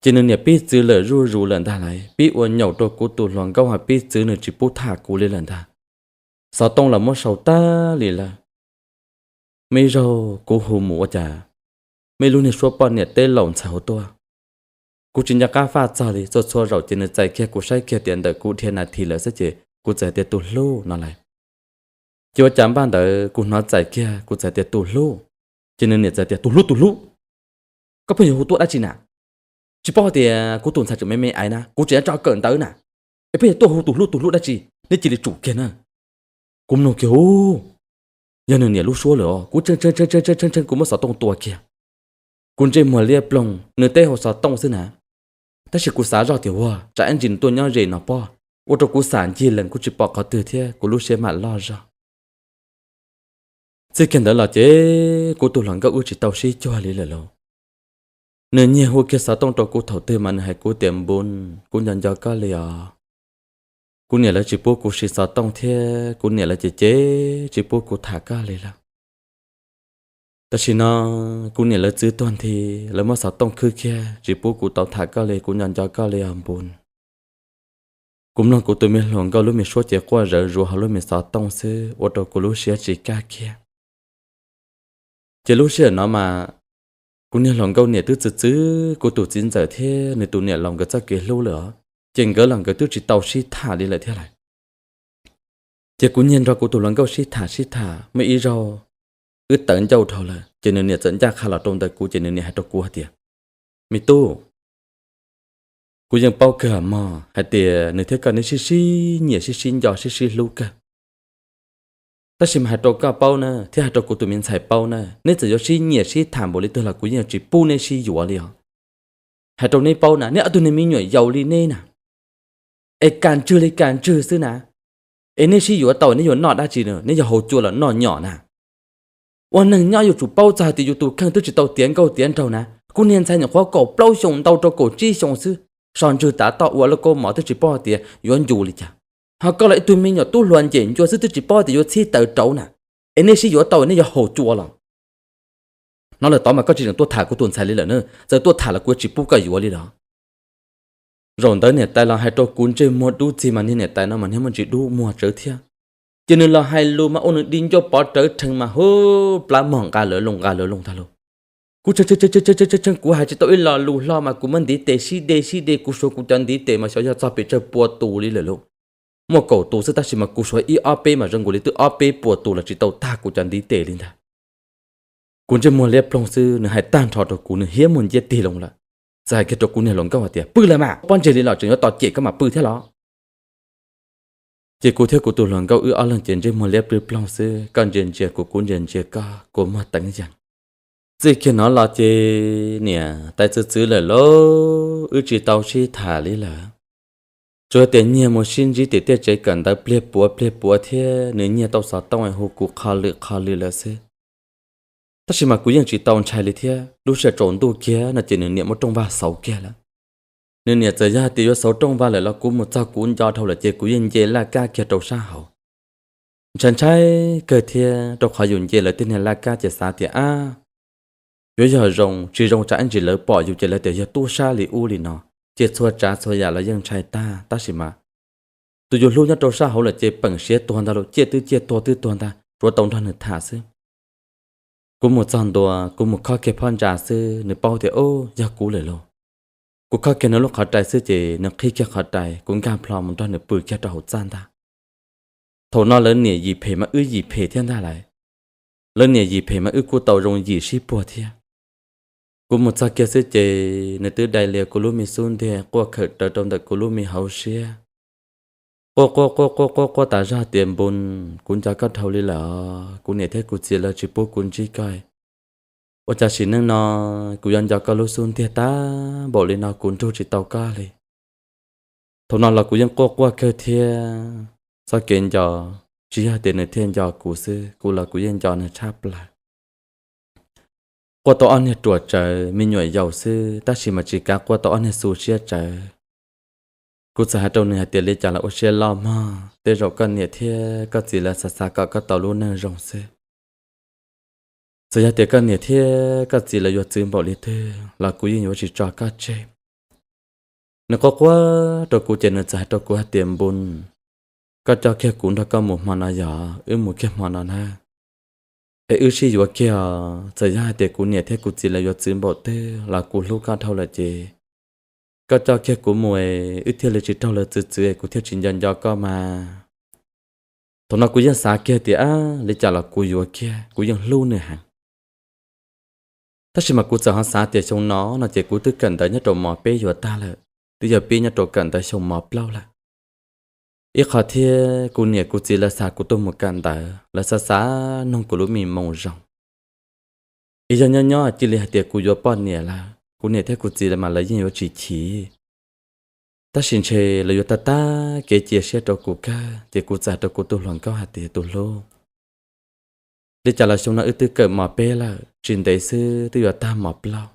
Ces nws niam pib txwv lawm zuj zus lawm ntag lauj, pib ua nyaum rau kuv tus hluas nkauj, ho pib txwv nws tsis pub tham kuv li lawm ntag. Xov tooj los muab sau tag li lawm. Muaj ib zaug kuv hu mus ua cas muaj ib lub niag suab poj niam teb laus ntxhais hauv tuaj. Kuv tsis nco qab faj txog li, txhua txhua zaus ces nws txais kiag kuv saib kiag tias ntawm kuv dhia nas this lawm xwb ces kuv txawm tias tus hlub no lauj. Ces ua cas npaj ntawd kuv hnov txais kiag kuv txawm tias tus hlub, ces nws niam txawm tias tus hlub tus hlub, koj pheej yuav hu tuaj dab tsi na? Tsis paub hais tias kuv tus ntxhais tseem me me aiv na, kuv tseem nyob tso kawm ntawv na, es pheej yuav tuaj hu tus hlub tus hlub dab tsi? Nej cia li tsum kiag na. Kuv mloog kiag hu, yog nws niam lub suab lawm os, kuv tshee tshee tshee tshee kuv muab xov tooj tua kiag. Kuv ntsej muag liab ploog, nws teb hauv xov tooj xwb na, tab sis kuv xav zoj tias ua tsam ib ntsis nws tuaj nyob ze no pob, ua rau kuv xam ncig lees kuj tsis pom qhov twg thiab kuv lub siab mam loj zog. Txij kiag ntawd los ces kuv tus hluas nkauj wb tsis tau sib cuag li lawm lauj. Nws nyiag hu kiag xov tooj rau kuv thaum twg mas nws hais kuv tias npun, kuv nco nco koj li os. Kuv niam lawv tsis pub kuv siv xov tooj thiab kuv niam lawv ces ces tsis pub kuv tham koj li lawm. Tam sim no kuv niam lawv txwv tuag nthi, lawv muab xov tooj khwb kiag tsis pub kuv tau tham koj li, kuv nco nco koj li os npun. Kuv mloog kuv tus me hluas nkauj lub me suab ces quaj zawv zuav hauv lub me xov tooj xwb ua rau kuv lub siab tsis kaj kiag. Ces lub sij hawm no mas kuv niag hluas nkauj niam twb txwv txwv kuv tus txiv ntxawm thiab nws tus niam laus nkawd txoj kev hlub lawm os, ces nkawd los nkawd twb tsis tau sib tham li lawm thiab lawm. Ces kuv nyiag nrog kuv tus hluas nkauj sib tham sib tham muaj ib zaug wb tawv ncauj dhau lawm ces nws niam txawm ncaj qha los rau ntawm kuv ces nws niam hais rau kuv hais tias, me tub, kuv yeej paub kawg mog hais tias nws thiab koj neb sib sib nyiam sib sib nco sib sib hlub kawg. Tab sis mas hais rau koj paub na thiab hais rau kuv tus me ntxhais paub na, neb txawm yuav sib nyiam sib tham npaum li twg los kuv yeej tsis pub neb sib yuav li os. Hais rau neb paub na, neb ob tug niag me nyuam yaus li neb na, es kas ntswg li kas ntswg xwb na, es neb sib yuav tau neb yuav noj dab tsi na? Neb yog haus cua los noj nyom na? Ua neeg nyob yuav tsum paub txog hais tias yus tus kheej twb tsis tau tiav nkauj tiav nraug na. Kuv niag ntxhais nyuam qhuav kaum plaub xyoos ntau rau kaum tsib xyoos xwb, so ntswg tav toj ua lub kaub mov twb tsis paub hais tias yuav ncu li cas. Ho koj los ib tug me nyuam tub hluas ncem ncua xwb twb tsis paub tias yuav txhib taws rauv na, es neb sib yuav tau neb yuav haus cua los? Hnov lawm tod mas koj tsis tseem tuaj tham kuv tus ntxhais li lawm na, txawm tuaj tham los kuv yuav tsis pub koj yuav li los. Zaum ntawd niam tais los hais rau kuv ntsej muag dub txig mas niag niam tais no mas niag muaj ntsis dub muag tsawv thiab. Ces nws los hais lus mas ua nws di ncauj pov rawv rhees mas hu, plab mog nqa lawv loo nqa lawv loo ntag lauj. Kuv tshee tshee tshee tshee kuv hais tsis tau ib lo lus hlo mas kuv muab ntiv tes sib de sib de, kuv suav kuv cov ntiv tes mas xyov yog txog pes tsawg pua tus li lawm lauj. Muaj kaum tus xwb tab sis mas kuv suav ib ob peb mas zoo nkaus li twb ob peb pua tus los tsis tau tag kuv cov ntiv tes li ntag. Kuv ntsej muag liab ploog xwb, nws hais tag nrho rau kuv nws hiab muag nciab tig loo lawm. Txawm hais kiag rau kuv niag hluas nkauj hais tias, pw lawm mas, pob ntseg li los tseem yuav tos cem koj mam pw thiab los? Ces kuv thiab kuv tus hluas nkauj wb ob leeg ces ntsej muag liab ploog xwb, koj ntsia ntsia kuv, kuv ntsia ntsia koj, kua muag teev yees. Txij kiag no los ces niam tais txwv txwv lawm lauj, wb tsis tau sib tham li lawm. Tsuas tias nyiag mus sib ntsib tim tej tsev kawm ntawv pliag puav pliag puav thiab nws nyiag tau xov tooj hu kuv qhov lwm qhov lwm lawm xwb. Tab sis mas kuv yeej tsis tau ntshai li thiab. Lub sij hawm tsaus ntuj kiag no ces nws niam muab rooj vag xauv kiag lawm. Nws niam txawm yog hais tias yuav xauv rooj vag lawm los kuv mus txog kuv nco dhau lawm ces kuv yeej nce laj kab kiag rau sab hauv. Ntshai ntshai kawg thiab, rau qhov yus nce lawv tej niag laj kab ces xav tias ab, yuav yog zoo tsis zoo tsam ib ntsis lawv pom yus ces lawv tias yog tub sab li ub li no, ces txhua tsav txhua yam los yeej ntshai tag. Tab sis mas tus yus hlub nyob rau sab hauv lawm ces peem siav tuag ntag lauj, ciaj twb ciaj tuag twb tuag ntag, tsuav tau nrog nws tham xwb. Kuv mus txog ntua, kuv mus khob kiag phab ntsa xwb, nws paub tias ub, yog kuv lawm lauj. Kuv khob kiag nws lub qhov rai xwb ces nws qhib kiag qhov rai, kuv nkag plho mus nrog nws pw kiag rau hauv txaj ntag. Thaum no lawv niam yim phem mas wb yim phem thiab ntag lauj. Lawv niam yim phem mas wb kuj tau zoo yim sib puag thiab. Kuv mus txog kiag xwb ces nws twb dai lias kuv lub me xub ntiag quaj khawm rawv rau ntawm kuv lub me hauv siab. Quaj quaj quaj quaj quaj quaj tas zog tias npus, kuv nco koj dhau li lawm os, kuv niam thiab kuv txiv lawv tsis pub kuv ntsib koj. Ua cas sim neej no kuv yuav nco koj lub xub ntiag tag npaum li no, kuv nrug tsis tau koj li. Thaum no los kuv yeej quaj quaj kawg thiab. Txoj kev nco, tsis yog tias nws thiaj nco kuv xwb, kuv los kuv yeej nco nws tshaj plaws. Quaj tau ob niag ruam tsawv me nyuam yaus xwb, tab sis mas tsis kav quaj tau ob niag xu siab tsawv. Kuv txawm hais rau nws hais tias li cas los ua siab loj mog, tej zaum koj niam thiab koj txiv lawv xav xav kom koj tau lub neej zoo xwb. Txawm yog tias koj niam thiab koj txiv lawv yuav txwv npaum li twg los kuv yeej yuav tsis tso koj tseg. Nws quaj quaj rau kuv ces nws txawm hais rau kuv hais tias npus, koj coj kiag kuv nrog koj mus hmo no, yog wb mus kiag hmo no na, es wb sib yuav kiag os. Txawm yog hais tias kuv niam thiab kuv txiv lawv yuav txwv npaum twg los kuv hlub koj dhau lawm ces koj coj kiag kuv mus es wb thiaj li tsis raug lawv txwv txwv es kuv thiaj tsis nco nco koj mas. Thaum no kuv yeej xav kiag tias li cas los kuv yuav kiag, kuv yeej hlub nws heev. Tab sis mas kuv txawm ho xav tias xyoo no no ces kuv twb kawm ntawv nyob rau mos peb yuav tag lawm, twb yog pib nyob rau kawm ntawv xyoo mos plaub lawm. Ib qho thiab kuv niam kuv txiv lawv xa kuv tuaj mus kawm ntawv, lawv xav xav noog kuv lub me moo zoo. Ib yog nyob nyob cia li hais tias kuv yuav poj niam lawm, kuv niam thiab kuv txiv lawv mas lawv yeej yuav tsis chim. Tab sis ntshe lawv yuav tag tag kev cia siab rau kuv kawg, ces kuv txawm hais rau kuv tus hluas nkauj hais tias tus hlub, li cas los xyoo no wb twb kawm mos peb lawm, tsis ntev xwb twb yuav tag mos plaub.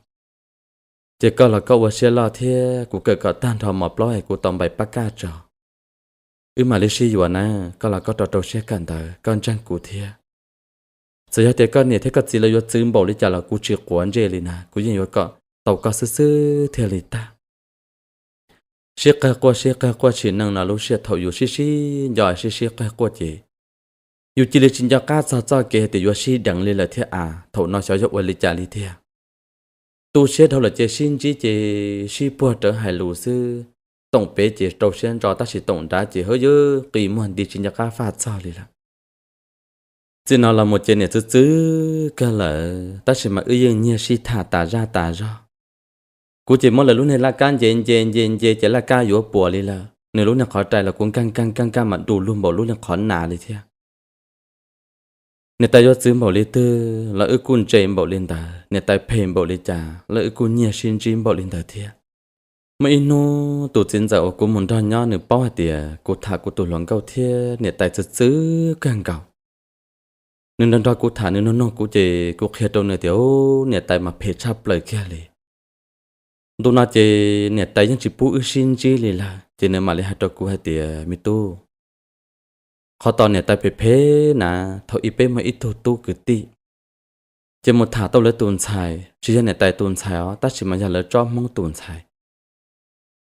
Ces koj los koj ua siab loj thiab, kuv kawm kom tag nrho mos plaub es kuv tau npaim pab kaj tso, wb mam li sib yuav na. Koj los koj rau rau siab kawm ntawv, koj ntseeg kuv thiab. Txawm yog tias koj niam thiab koj txiv lawv yuav txwv npaum li cas los kuv tsis quav ntsej li na, kuv yeej yuav kom tau koj xwb xwb thiaj li tag. Sib qawg quaj sib qawg quaj sim neej no lub sij hawm thaum yus sib sib nco sib sib qawg quaj ces yus cia li tsis nco qab txog txoj kev hais tias yuav sib deev li lawm thiab as, thaum no xyov yog ua li cas li tiag. Tu siab dhau lawm ces sib ntsib ces sib puag rawv hais lus xwb. Toom pem ces rau siab ntso tab sis toom nrad ces hawb yawb qi muag nti tsis nco qab faj txog li lawm. Txij no los mus ces niam txwv txwv kawg lawm tab sis mas wb yeej nyiag sib tham tas zaj tas zog. Kuv ces muab lawv lub niag laj kab nce nce nce nce ces laj kab yuav puas li lawm, nws lub niag qhov rai los kuv nkag nkag nkag nkag mas du lug npaum lub niag qhov nas li thiab. Niam tais yuav txwv npaum li twg los wb kuj ntse npaum li ntawd, niam tais phem npaum li cas los wb kuj nyiag sib ntsib npaum li ntawd thiab. Muaj ib hnub tus txiv ntxawm uas kuv mus nrog nyob nws paub hais tias kuv tham kuv tus hluas nkauj thiab niam tais txwv txwv kawg nkaus. Nws nrog nrog kuv tham, nws nug nug kuv ces kuv qhia rau nws tias niam tais mas phem tshaj plaws kiag li. Ntu no ces niam tais yeej tsis pub wb sib ntsib li lawm ces nws mam li hais rau kuv hais tias me tub, qhov tod niam tais phem phem na, thaum ub peb muaj ib tug tub kwv tij, ces mus tham tau lawv tus ntxhais, tsis yog niam tais tus ntxhais os tab sis mas yog lawv tsob Hmoob tus ntxhais.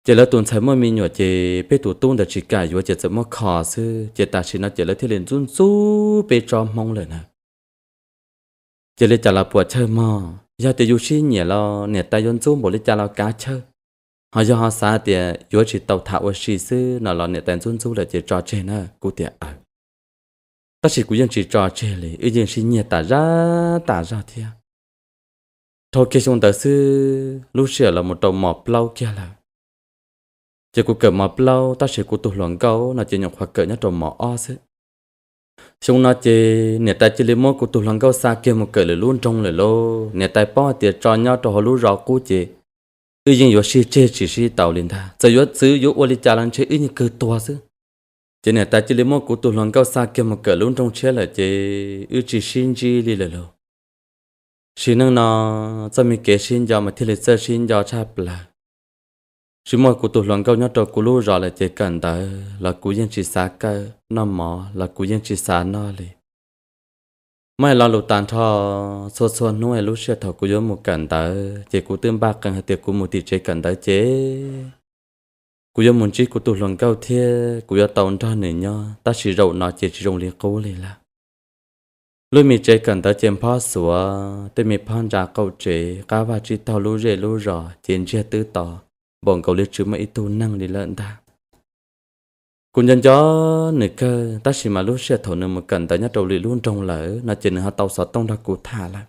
Ces lawv tus ntxhais muaj me nyuam ces peb tus tub ntawd tsis kam yuav ces txawm muab kho xwb, ces tam sim no ces lawv thiaj li ntxub ntxub peb tsob Hmoob lawm na. Ces li cas los puam chawj mog, yog tias yus sib nyiam los niam tais yuav ntxub npaum li cas los kav chawj. Ho yog ho xav tias yuav tsis tau tham ua si xwb no los niam tais ntxub ntxub lawm ces tso tseg na, kuv tias aw. Tab sis kuv yeej tsis tso tseg li, wb yeej sib nyiag tas zaj tas zog thiab. Dhau kiag xyoo ntawd xwb lub sij hawm los mus rau mos plaub kiag lawm. Ces kuv kawm mos plaub tab sis kuv tus hluas nkauj no ces nyuam qhuav kawm nyob rau mos ob xwb. Xyoo no ces niam tais cia li muab kuv tus hluas nkauj xa kiag mus kawm lwm lub nroog lawm lauj. Niam tais paub hais tias tso nyob rau hauv lub zos qub ces wb yeej yuav sib tseg tsis sib tau li ntag. Txawm yuav txwv yuav ua li cas los ntshe wb yeej kawg tuag xwb. Ces niam tais cia li muab kuv tus hluas nkauj xa kiag mus kawm lub nroog tshiab lawm ces wb tsis sib ntsib li lawm lauj. Sim neej no txoj me kev sib nco mas thiaj li txawj sib nco tshaj plaws. Tsis muaj kuv tus hluas nkauj nyob rau kuv lub zos lawm ces kawm ntawv los kuv yeej tsis xav kawm, noj mov los kuv yeej tsis xav noj li. Muab hais lo lus tas nrho, txhua txhua hnub lub sij hawm thaum kuv yuav mus kawm ntawv ces kuv twb npaj qee hais tias kuv mus tim tsev kawm ntawv ces kuv yuav mus ntsib kuv tus hluas nkauj thiab kuv yuav tau nrog nws nyob, tab sis zaum no ces tsis zoo li qub li lawm. Lub me tsev kawm ntawv ces nphob xuav, tej me phab ntsa qaum tsev, qab vaj tsib taug lub zej lub zos ces ntsiag twb to, npaum nkaus li tsis muaj ib tug neeg li lawm ntag. Kuv nco nco nws kawg, tab sis mas lub sij hawm thaum nws mus kawm ntawv nyob rau lwm lub nroog lawm no ces nws ho tau xov tooj nrog kuv tham lawm.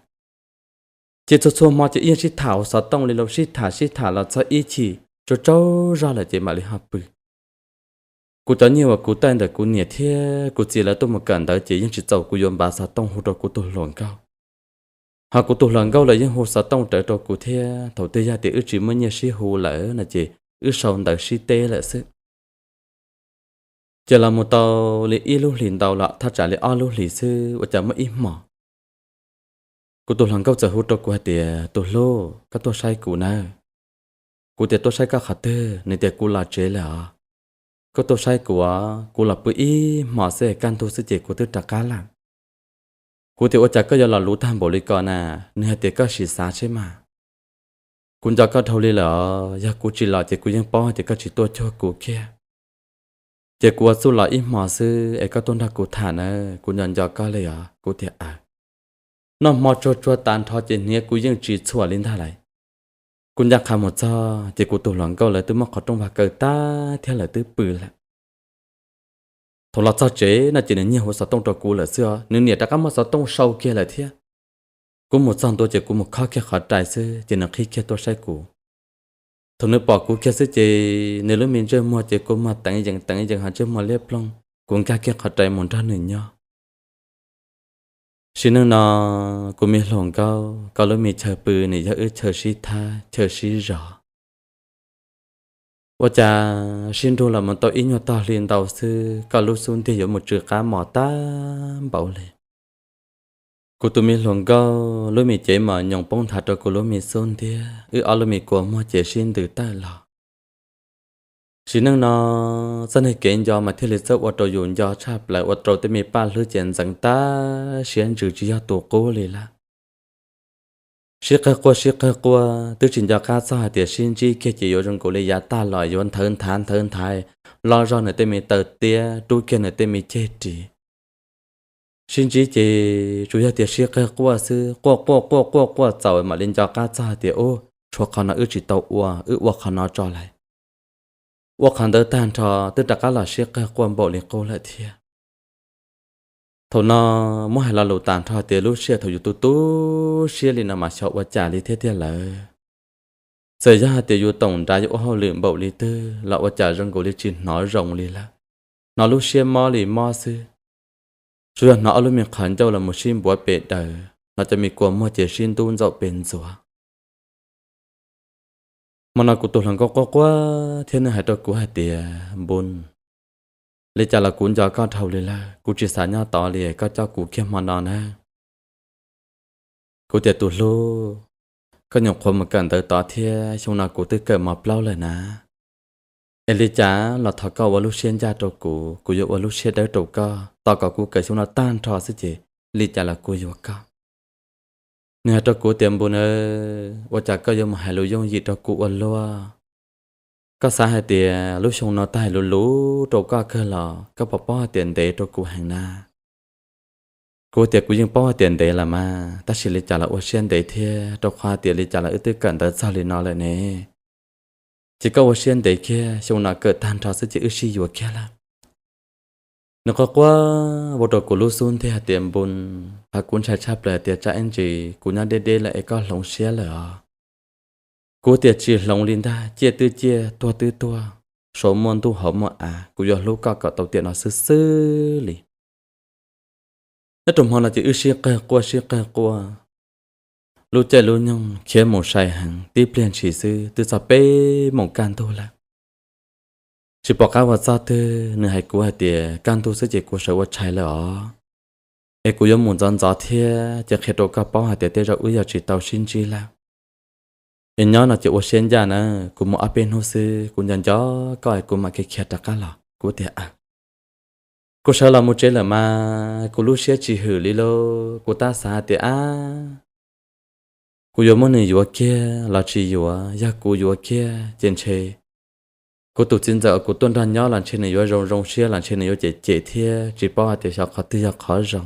Ces txhua txhua hmo ces ib yam sib tham hauv xov tooj li lauj, sib tham sib tham los txog ib chim tsaug tsaug zog lawm ces mam li ho pw. Kuv cov nyiaj uas kuv taij ntawm kuv niam thiab kuv txiv lawv tuaj mus kawm ntawv ces yeej tsis txaus kuv yuav npav xov tooj hu rau kuv tus hluas nkauj. Ho kuv tus hluas nkauj los yeej hu xov tooj rawv rau kuv thiab, thaum twg yog tias wb tsis muaj nyiaj sib hu lawm no ces wb sau ntawv sib teb lawm xwb. Ces los mus tau li ib lub hlis ntau los thaj tsam li ob lub hlis xwb ua cas muaj ib hmos kuv tus hluas nkauj txawm hu rau kuv hais tias, tus hlub, koj tuaj saib kuv nawb. Kuv tias, tuaj saib koj qhov twg? Nws tias, kuv los tsev lawm os. Koj tuaj saib kuv os, kuv los pw ib hmos xwb, kaj ntug xwb ces kuv twb rov qab lawm. Kuv tias, ua cas koj yuav los luv tag npaum li ko na? Nws hais tias, koj sim xav seb mas, kuv nco koj dhau li lawm os, yog kuv tsis los ces kuv yeej paub hais tias koj tsis tuaj cuag kuv kiag. Ces kuv ua txuj los ib hmos xwb es koj tuaj nrog kuv tham nawb, kuv nco nco koj li os. Kuv tias, aws. Noj hmo tsuag tsuag tas nrho ces hniav kuv yeej tsis txhuam li ntag lawm. Kuv ncaj qha mus txog ces kuv tus hluas nkauj lawv twb muab qhov rooj vag kaw tag thiab lawv twb pw lawm. Thaum los txog tsev no ces nws nyiag hu xov tooj rau kuv lawm xwb os, nws niam rov qab muab xov tooj sau kiag lawm thiab. Kuv mus txog ntua ces kuv mus khob kiag qhov rai xwb ces nws qhib kiag tuaj saib kuv. Thaum nws pom kuv kiag xwb ces nws lub me ntsej muag ces kua muag teev yees teev yees ho ntsej muag liab ploog, kuv nkag kiag qhov rai mus nrog nws nyob. Sim neej no, kuv me hluas nkauj, koj lub me chaw pw nws yog wb chaw sib thab chaw sib zog. Ua cas sib nrug los mus tau ib nyuag tog hli ntau xwb koj lub xub ntiag yuav mus tsw qab mos tag npaum li. Kuv tus me hluas nkauj lub me cev mos nyoos poob nthav rau kuv lub me xub ntiag, wb ob lub me kua muag ces sib ntws tawm los. Sim neej no, txoj niag kev nco mas thiaj li txawj ua rau yus nco tshaj plaws, ua rau tej me paj hlwb ces ntxeev tag siab ntsws tsis yog tus qub li lawm. Sib qawg quaj sib qawg quaj twb tsis nco qab txog hais tias sib ntsib kiag ces yuav zoo nkaus li yav tag los yuav nthawv nthav nthawv nthav, loj zog nws tej me taw tiab, rub kiag nws tej me ceg ris. Sib ntsib ces tsuas yog tias sib qawg quaj xwb, quaj quaj quaj quaj quaj txaus mam li nco qab txog hais tias, ub, tshuav qhov no wb tsis tau ua, wb ua qhov no tso lawm. Ua qhov ntawd tag nrho twb rov qab los sib qawg quaj npaum li qub lawm thiab. Thaum no muab hais lo lus tas nrho tias lub sij hawm thaum yus tu tu siab li no mas xyov ua cas li thiab tiag lawm. Txawm yog hais tias yus toom nrad yus ua hauj lwm npaum li twg los ua cas zoo nkaus li tsis hnov zoo li lawm, hnov lub siab mob li mob xwb. Tsuas yog hnov ob lub me qhov ncauj los mus sib npuav pes daws, hnov cov me kua muag ces sib ntub ntxaum pes ntxuav. Hmo no kuv tus hluas nkauj quaj quaj thiab nws hais rau kuv hais tias, Npun, li cas los kuv nco koj dhau li lawm, kuv tsis xav nyob tod li, koj coj kuv kiag hmo no nawb. Kuv tias, tus hlub, koj nyuam qhuav mus kawm ntawv tod thiab, xyoo no kuv twb kawm mos plaub lawm na. Es li cas los thov koj ua lub siab ncaj rau kuv, kuv yuav ua lub siab dawb rau koj, tos kom kuv kawm xyoo no tag nrho xwb ces li cas los kuv yuav koj. Nws hais rau kuv tias, Npun, ua cas koj yuav mus hais lus yooj yim rau kuv ua luaj? Koj xav hais tias lub xyoo no tag hais lus lus rau koj kawg los koj puas paub hais tias ntev rau kuv heev na? Kuv tias, kuv yeej paub hais tias ntev los mas, tab sis li cas los ua siab ntev thiab, rau qhov hais tias li cas los wb twb kawm ntawv txog li no lawm ne. Ces koj ua siab ntev kiag, xyoo no kawm tag nrho xwb ces wb sib yuav kiag lawm. Nws quaj quaj ua rau kuv lub xub ntiag hais tias, Npun, qhov kuv ntshai tshaj plaws hais tias tsam ib ntsis kuv nyob deb deb lawm es koj hloov siab lawm os. Kuv tias, tsis hloov li ntag, ciaj twb ciaj, tuag twb tuag. saum muaj ntuj hauv muaj av, kuv yuav hlub koj kom tau tiam no xwb xwb li. Nyob rau hmo no ces wb sib qawg quaj sib qawg quaj, lub caij lub nyoog khiav mus sai heev, tib pliag ntshis xwb twb txog peb moos kaj ntug lawm. Tsis pom qab ua txog twg, nws hais kuv hais tias kaj ntug xwb ces kuv sawv ua tshais lawm os, es kuv yuav mus ntxov ntxov thiab ces qhia rau koj paub hais tias tej zaum wb yog tsis tau sib ntsib lawm. Es nyob no ces ua siab ncaj na, kuv mus ob peb hnub xwb kuv nco nco koj es kuv mam khiav khiav rov qab los. Kuv tias, kuv sawv los mus tsev lawm mas kuv lub siab tsis hwm li lauj, kuv tab xav hais tias ab, kuv yuav muab nws yuav kiag los tsis yuav, yog kuv yuav kiag ces ntshe kuv tus txiv ntxawm uas kuv tuaj nrog nyob los ntshe nws yuav zoo zoo siab los ntshe nws yuav cem cem thiab tsis paub hais tias xyov qhov twg yog qhov zoo.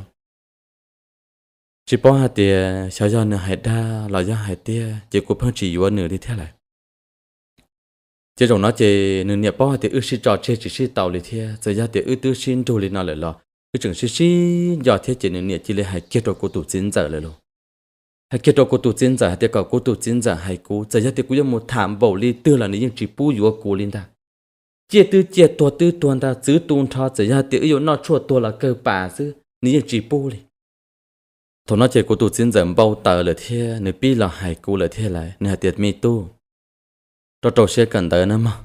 Tsis paub hais tias xyov yog nws hais dag los yog hais tiag ces kuv pheej tsis yuav nws li thiab lawm. Ces zaum no ces nws niam paub hais tias wb sib tso tseg tsis sib tau li thiab, txawm yog tias wb twb sib nrug li no lawm los wb tseem sib sib nco thiab ces nws niam cia li hais kiag rau kuv tus txiv ntxawm lawm lauj. Hais kiag rau kuv tus txiv ntxawm hais tias kom kuv tus txiv ntxawm hais kuv, txawm yog tias kuv yuav mus tham npaum li twg los nws yeej tsis pub yuav kuv li ntag. Ciaj twb ciaj, tuag twb tuag ntag, txwv tu nrho, txawm yog tias wb yuav noj tshuaj tuag los kawg pas xwb nws yeej tsis pub li. Thaum no ces kuv tus txiv ntxawm npau taws lawm thiab nws pib los hais kuv lawm thiab lawm, nws hais tias me tub, rau rau siab kawm ntawv na mog.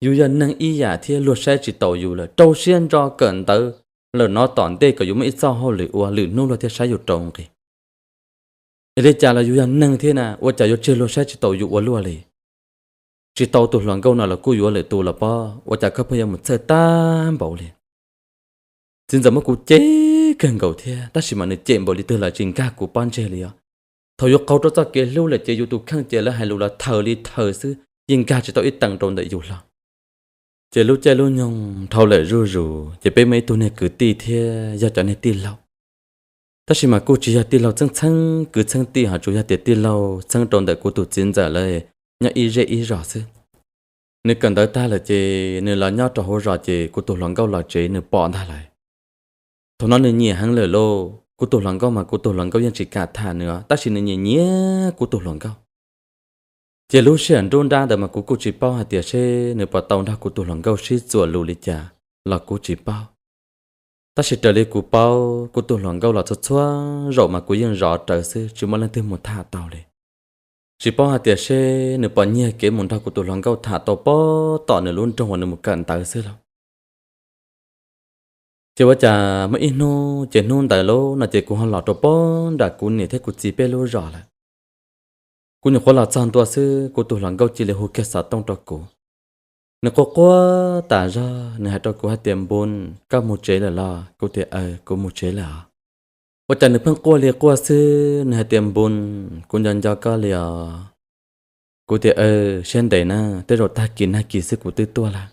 Yus yog neeg ib yam thiab luag saib tsis taus yus lawm, rau siab ntso kawm ntawv lawm no tom ntej kom yus muaj ib txoj hauj lwm ua lwm hnub luag thiaj saib yus rau nqi. Es li cas los yus yog neeg thiab na, ua cas yuav tseg luag saib tsis taus yus ua luaj li. Tsis tau tus hluas nkauj no los kuj yuav lwm tus los pob, ua cas koj pheej yuav mus txhawj tag npaum li. Txiv ntxawm muab kuv cem kawg nkaus thiab, tab sis mas nws cem npaum li twg los tsis nkag kuv pob ntseg li os. Thaum yus qaug rau txoj kev hlub lawm ces yus tus kheej ces lawv hais lus los thawm li thawm xwb, yeej nkag tsis tau ib teev rau ntawm yus hlo. Ces lub caij lub nyoog dhau lawm zuj zus ces peb muaj ib tug niag kwv tij thiab yog cov niag tij laug. Tab sis mas kuj tsis yog tij laug txheeb txheeb kwv txheeb tij ho tsuas yog tias tij laug txheeb rau ntawm kuv tus txiv ntxawm lawv nyob ib zej ib zos xwb. Nws kawm ntawv tag lawm ces nws los nyob rau hauv zos ces kuv tus hluas nkauj los tsev nws pom ntag lawm. Thaum no nws nyiam heev lawm lauj, kuv tus hluas nkauj mas kuv tus hluas nkauj yeej tsis kam tham nws os, tab sis nws nyiam nyiam kuv tus hluas nkauj. Ces lub sij hawm nruab nrab ntawd mas kuv kuj tsis paub hais tias seb nws puas tau nrog kuv tus hluas nkauj sib txuas lus li cas los kuv tsis paub. Tab sis raws li kuv paub kuv tus hluas nkauj los txhua txhua zaum mas kuv yeej zov rawv xwb tsis muaj leej twg mus tham tau li. Tsis paub hais tias seb nws puas nyiag kev mus nrog kuv tus hluas nkauj tham tau pob tom nws lub nroog uas nws mus kawm ntawv xwb lauj. Ces ua cas muaj ib hnub ces hnub ntawd lauj no ces kuv ho los rau pob nram kuv niam thiab kuv txiv peb lub zos lawm. Kuv nyuam qhuav los txog ntua xwb kuv tus hluas nkauj cia li hu kiag xov tooj rau kuv. Nws quaj quaj tas zog nws hais rau kuv hais tias npun, koj mus tsev lawm los? Kuv tias aw, kuv mus tsev lawm os. Ua cas nws pheej quaj li quaj xwb nws hais tias npun, kuv nco nco koj li os. Kuv tias aw, siab ntev na, tej zaum tag kis nag kis xwb kuv twb tuaj lawm.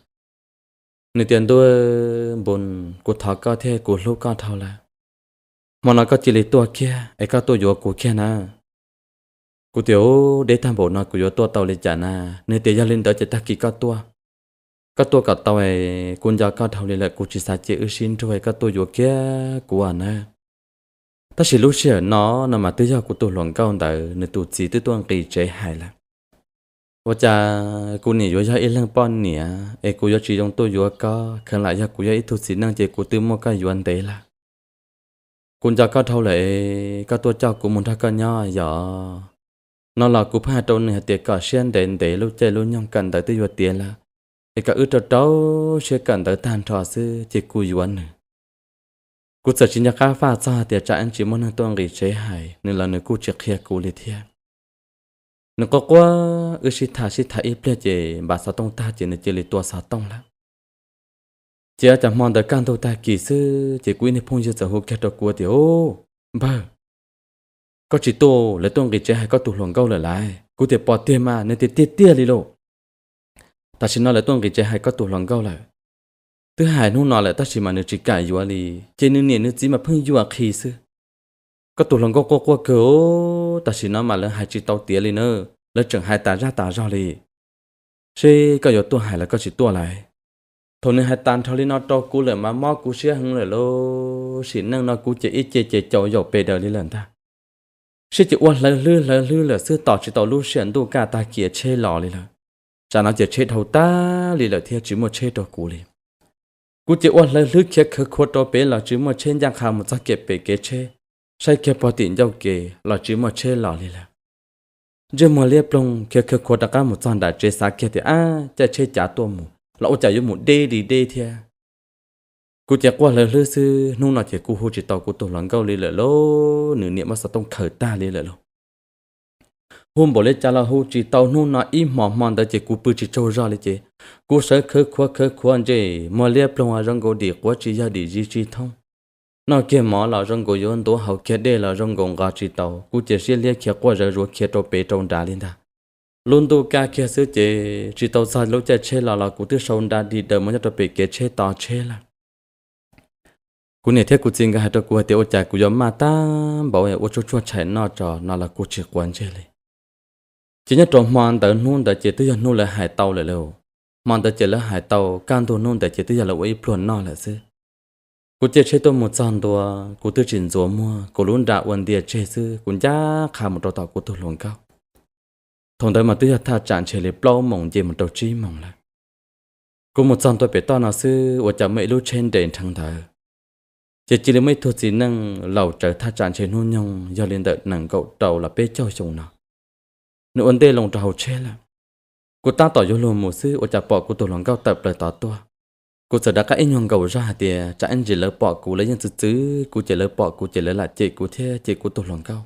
Nws tias ntuj, npun, kuv thov koj thiab kuv hlub koj dhau lawm. Hmo no koj cia li tuaj kiag es koj tuaj yuav kuv kiag na. Kuv tias u, deb tag npaum no kuv yuav tuaj tau li cas na. Nws tias yog li ntawd ces tag kis koj tuaj, koj tuaj kom tau es kuv nco koj dhau li lawm kuv tsis xav cia wb sib nrug es koj tuaj yuav kiag kuv os na. Tab sis lub sij hawm no no mas twb yog kuv tus hluas nkauj ntawd nws tus txiv twb tuaj nqis tsev hais lawm. Ua cas kuv niam yuav yog ib leeg poj niam es kuv yuav tsis zoo tuaj yuav koj, kheev lam yog kuv yog ib tug txiv neej ces kuv twb muab koj yuav ntev lawm. Kuv nco koj dhau lawm es koj tuaj coj kuv mus nrog koj nyob yom. No los kuv pheej hais rau nws hais tias kom siab ntev ntev lub caij lub nyoog kawm ntawv twb yuav tiav lawm, es kom wb rau rau siab kawm ntawv tag nrho xwb ces kuv yuav nws. Kuv txawm tsis nco qab faj txog hais tias tsam ib ntsis muaj neeg tuaj nqis tsev hais nws los nws kuj tsis qhia kuv li thiab. Nws quaj quaj, wb sib tham sib tham ib pliag ces npaj xov tooj tag ces nws cia li tua xov tooj lawm. Ces cov hmo ntawd kaj ntug tag kis xwb ces kuv ib niag phooj ywg txawm hu kiag rau kuv tias u, npawg, koj tsis tuaj, lawv tuaj nqis tsev hais koj tus hluas nkauj lawm lauj. Kuv tias pom tiag mas, nws tias tiag tiag li lauj. Tam sim no lawv tuaj nqis tsev hais koj tus hluas nkauj lawm. Twb hais hnub no lawm tab sis mas nws tsis kam yuav li, ces nws niam nws txiv mas pheej yuam qhi xwb. Koj tus hluas nkauj quaj quaj kawg, tam sim no mas lawv hais tsis tau tiav li na, lawv tseem hais tas zaj tas zog li. Seb koj yuav tuaj hais los koj tsis tuaj lauj. Thaum nws hais tas nrho li no rau kuv lawm mas mob kuv siab heev lawm lauj, sim neej no kuv ces ib ce ces caum yaum pes daws li lawm ntag. Sib ces ua hlawv hlwb hlawv hlwb lawm xwb tos tsis tau lub sij hawm ntuj kaj tag kis tsheb los li lawm. tsam no ces tsheb dhau tag li lawm thiab tsis muaj tsheb rau kuv li. Kuv ces ua hlawv hlwb khiav khawv khuav rau pem los tsis muaj tsheb, ncaj qha mus txog kiag pem kev tsheb, saib kiag pog tim ncauj kev los tsis muaj tsheb los li lawm. Ntsej muag liab ploog khiav khawv khuav rov qab mus txog nram tsev, xav kiag tias ab, caij tsheb cav tuaj mus los ua cas yuav mus deb li deb thiab. Kuv ces quaj hlawv hlwb xwb, hnub no ces kuv hu tsis tau kuv tus hluas nkauj li lawm lauj, nws niam muab xov tooj khaws tag li lawm lauj. Hu npaum li cas los hu tsis tau, hnub no ib hmos hmo ntawd ces kuv pw tsis tsaug zog li ces kuv sawv khawv khuav khawv khuav, ntsej muag liab ploog, zoo nkaus dim quav tsis yog dim zis tsis thoob. Noj kiag mov los zoo nkaus yuav ntuav, haus kiag dej los zoo nkaus nqos tsis tau, kuv ces siab liab khiav quaj zawv zuav khiav rau pem rau nrad li ntag. Lub ntuj kaj kiag xwb ces tsis tau txog lub caij tsheb los los kuv twb sau nra dig daws mus nyob rau pem kev tsheb tos tsheb lawm. Kuv niam thiab kuv txiv nkawd hais rau kuv hais tias ua cas kuv yuav maj tag npaum ua tsuag tsuag tshais noj tso no los kuv tsis quav ntsej li. Ces nyob rau hmo ntawd hnub ntawd ces twb yog hnub lawv hais tau lawm lauj. Hmo ntawd ces lawv hais tau kaj ntug hnub ntawd ces twb yog lawv ua ib pluag noj lawm xwb. Kuv caij tsheb tuaj mus txog ntua, kuv twb tsis ntxuav muag, kuv lub nra ua ntia tseg xwb, kuv ncaj qha mus rau tom kuv tus hluas nkauj. Thaum ntawd mas twb yog thaj tsam ntshe li plaub moos nce mus rau tsib moos lawm. Kuv mus txog ntua pem toj no xwb ua cas muaj ib lub tsheb nres nrheev ntawd, ces cia li muaj ib tug txiv neej laus tsawv thaj tsam ntshe hnub nyoog yog li ntawm nees nkaum rau los peb caug xyoo no. Nws ua ntej loo rau hauv tsheb lawm. Kuv tab tom yuav luag mus xwb ua cas pom kuv tus hluas nkauj tawm plaws tod tuaj. Kuv txawm rov qab ib nyuag nkaum zog hais tias tsam ib ntsis lawv pom kuv, lawv yeej txwv txwv kuv ces lawv pom kuv ces lawv lam cem kuv thiab cem kuv tus hluas nkauj.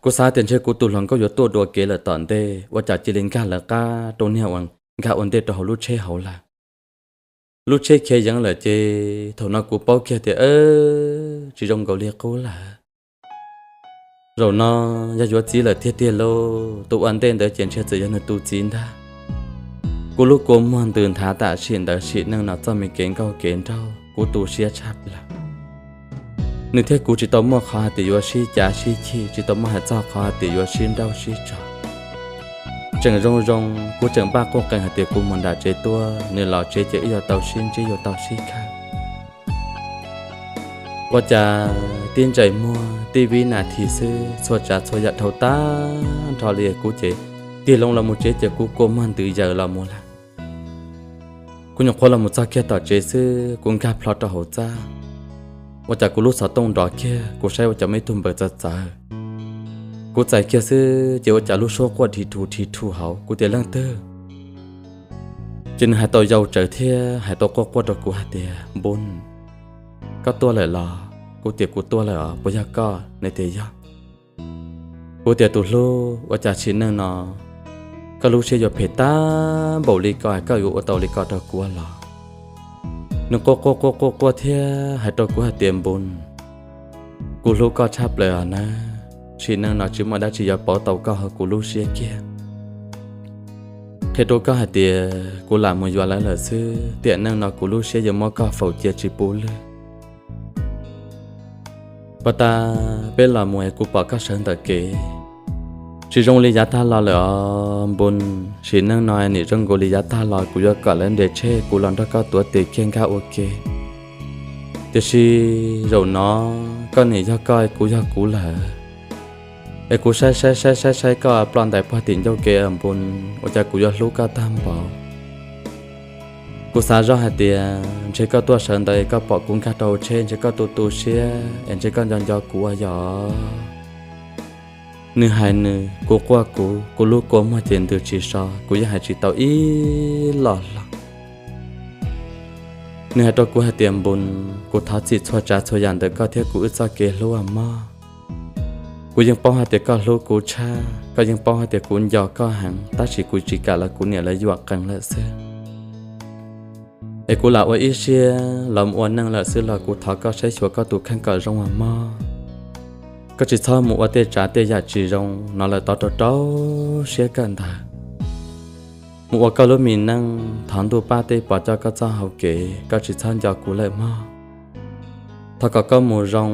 Kuv xav tias ntshe kuv tus hluas nkauj yuav tuaj dua kev lawm tom ntej ua cas cia li nkag lawv qab rau niag uas nkag ua ntej rau hauv lub tsheb hauv lawm. Lub tsheb khiav yeev lawm ces thaum no kuv paub kiag tias tsis zoo nkaus li qub lawm. Zaum no yog yuav txiv lawm tiag tiag lauj, tus ua ntej ntawd ces ntshe txawm yog nws tus txiv ntag. Kuv lub kua muag ntws nthav tam sim ntawd, sim neej no txoj me kev nkauj kev nraug kuv tu siab tshaj plaws. Nws thiab kuv tsis tau muaj qhov hais tias yuav sib cav sib chim, tsis tau muaj hais txog qhov hais tias yuav sib nrauj sib tso. Tseem zoo zoo, kuv tseem npaj quj qees hais tias kuv mus nram tsev tuaj, nws los tsev ces wb yuav tau sib ntsib yuav tau sib khawm. Ua cas tib ntsais muag tib vib nas this xwb txhua tsav txhua yam dhau tag nrho li, kuv ces tig loo los mus tsev ces kuv kua muag ntws yaws los mus lawm. Kuv nyuam qhuav los mus txog kiag tom tsev xwb kuv nkag plho rau hauv txaj. Ua cas kuv lub xov tooj nrov kiag, kuv saib ua cas muaj ib tug npawb txawv txawv. Kuv txais kiag xwb ces ua cas lub suab quaj dhi rhu dhi rhu hauv, kuv tias leej twg? Ces nws hais tau yau tsawv thiab hais tau quaj quaj rau kuv hais tias Npun, koj tuaj lawm los? Kuv tias kuv tuaj lawm os, puas yog koj? Nws tias yog. Kuv tias tus hlub, ua cas sim neej no koj lub siab yuav phem tag npaum li ko, koj yuav ua tau li ko rau kuv los? Nws quaj quaj quaj quaj quaj thiab hais rau kuv hais tias Npun, kuv hlub koj tshaj plaws os nawb. Sim neej no tsis muaj dab tsi yuav pauv tau koj hauv kuv lub siab kiag. Qhia rau koj hais tias kuv lam mus yuav lawv lawm xwb, tiam neej no kuv lub siab yuav muab koj faus cia tsis pub lwj. Puag ta peb los mus es kuv pom koj sawv ntawm kev, tsis zoo li yav tag los lawm os Npun. Sim neej no nim zoo nkaus li yav tag los kuv yuav kom lawv nres tsheb kuv los nrog koj tuav tes kiag nkag ua ke. Tiam sis zaum no koj nim yog koj, kuv yog kuv lawm. Es kuv saib saib saib saib saib koj ploj ntais puag tim ncauj kev Npun, ua cas kuv yuav hlub koj tag npaum. Kuv xav zoj hais tias ntshe koj tuaj sawv ntawd es koj pom kuv nkag rau hauv tsheb, ntshe koj tu tu siab es ntshe koj nco nco kuv ua yog. Nws hais nws, kuv quaj kuv, kuv lub kua muag ces ntws tsis so, kuv yeej hais tsis tau ib los hlo. Nws hais rau kuv hais tias Npun, kuv thov txim txhua tsav txhua yam ntawm koj thiab kuv wb txoj kev hlub mog. Kuv yeej paub hais tias koj hlub kuv tshaj, koj yeej paub hais tias kuv nco koj heev, tab sis kuv tsis kam los kuv niam lawv yuam qees lawm xwb. Es kuv lam ua ib siab los mus ua neej lawm xwb los kuv thov koj saib xyuas koj tus kheej kom zoo mog. Koj tsis txhob mus ua tej tsav tej yam tsis zoo no lawm, tov rau rau siab kawm ntawv. Mus ua koj lub me neej, thov ntuj pab tej pov coj koj txoj hau kev, koj tsis txhob nco kuv lawm mog. Thov kom koj mus zoo,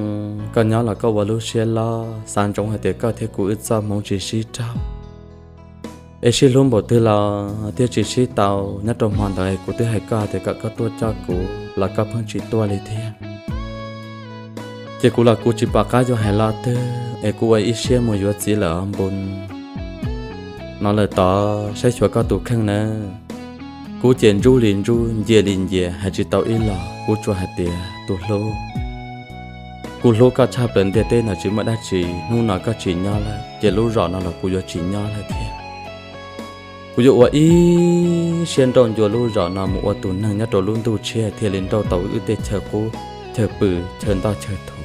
koj nyob los koj ua lub siab loj, xav ntsoov hais tias koj thiab kuv wb txoj hmoov tsis sib raug. Es sib hlub npaum twg los thiaj tsis sib tau, nyob rau hmo ntawd kuv twb hais koj tias kom koj tuaj coj kuv los koj pheej tsis tuaj li thiab. Ces kuv los kuv tsis pom qab yuav hais lo twg, es kuv ua ib siab mus yuav txiv lawm os Npun. No lawm tod, saib xyuas koj tus kheej nawb. Kub ces ntsub li ntsub, ncia li ncia, hais tsis tau ib los. Kub tsuas hais tias, tus hlub, kuv hlub koj tshaj plaws ntiaj teb no tsis muaj dab tsi. Hnub no koj tsis nyob lawm ces lub zos no los kuv yuav tsis nyob lawm thiab. Kuv yuav ua ib siab nrauj ncua lub zos no mus ua tus neeg nyob rau lub ntuj tshiab thiaj li nrauj tau wb tej chaw qub, chaw pw, chaw ntoj chaw thuv.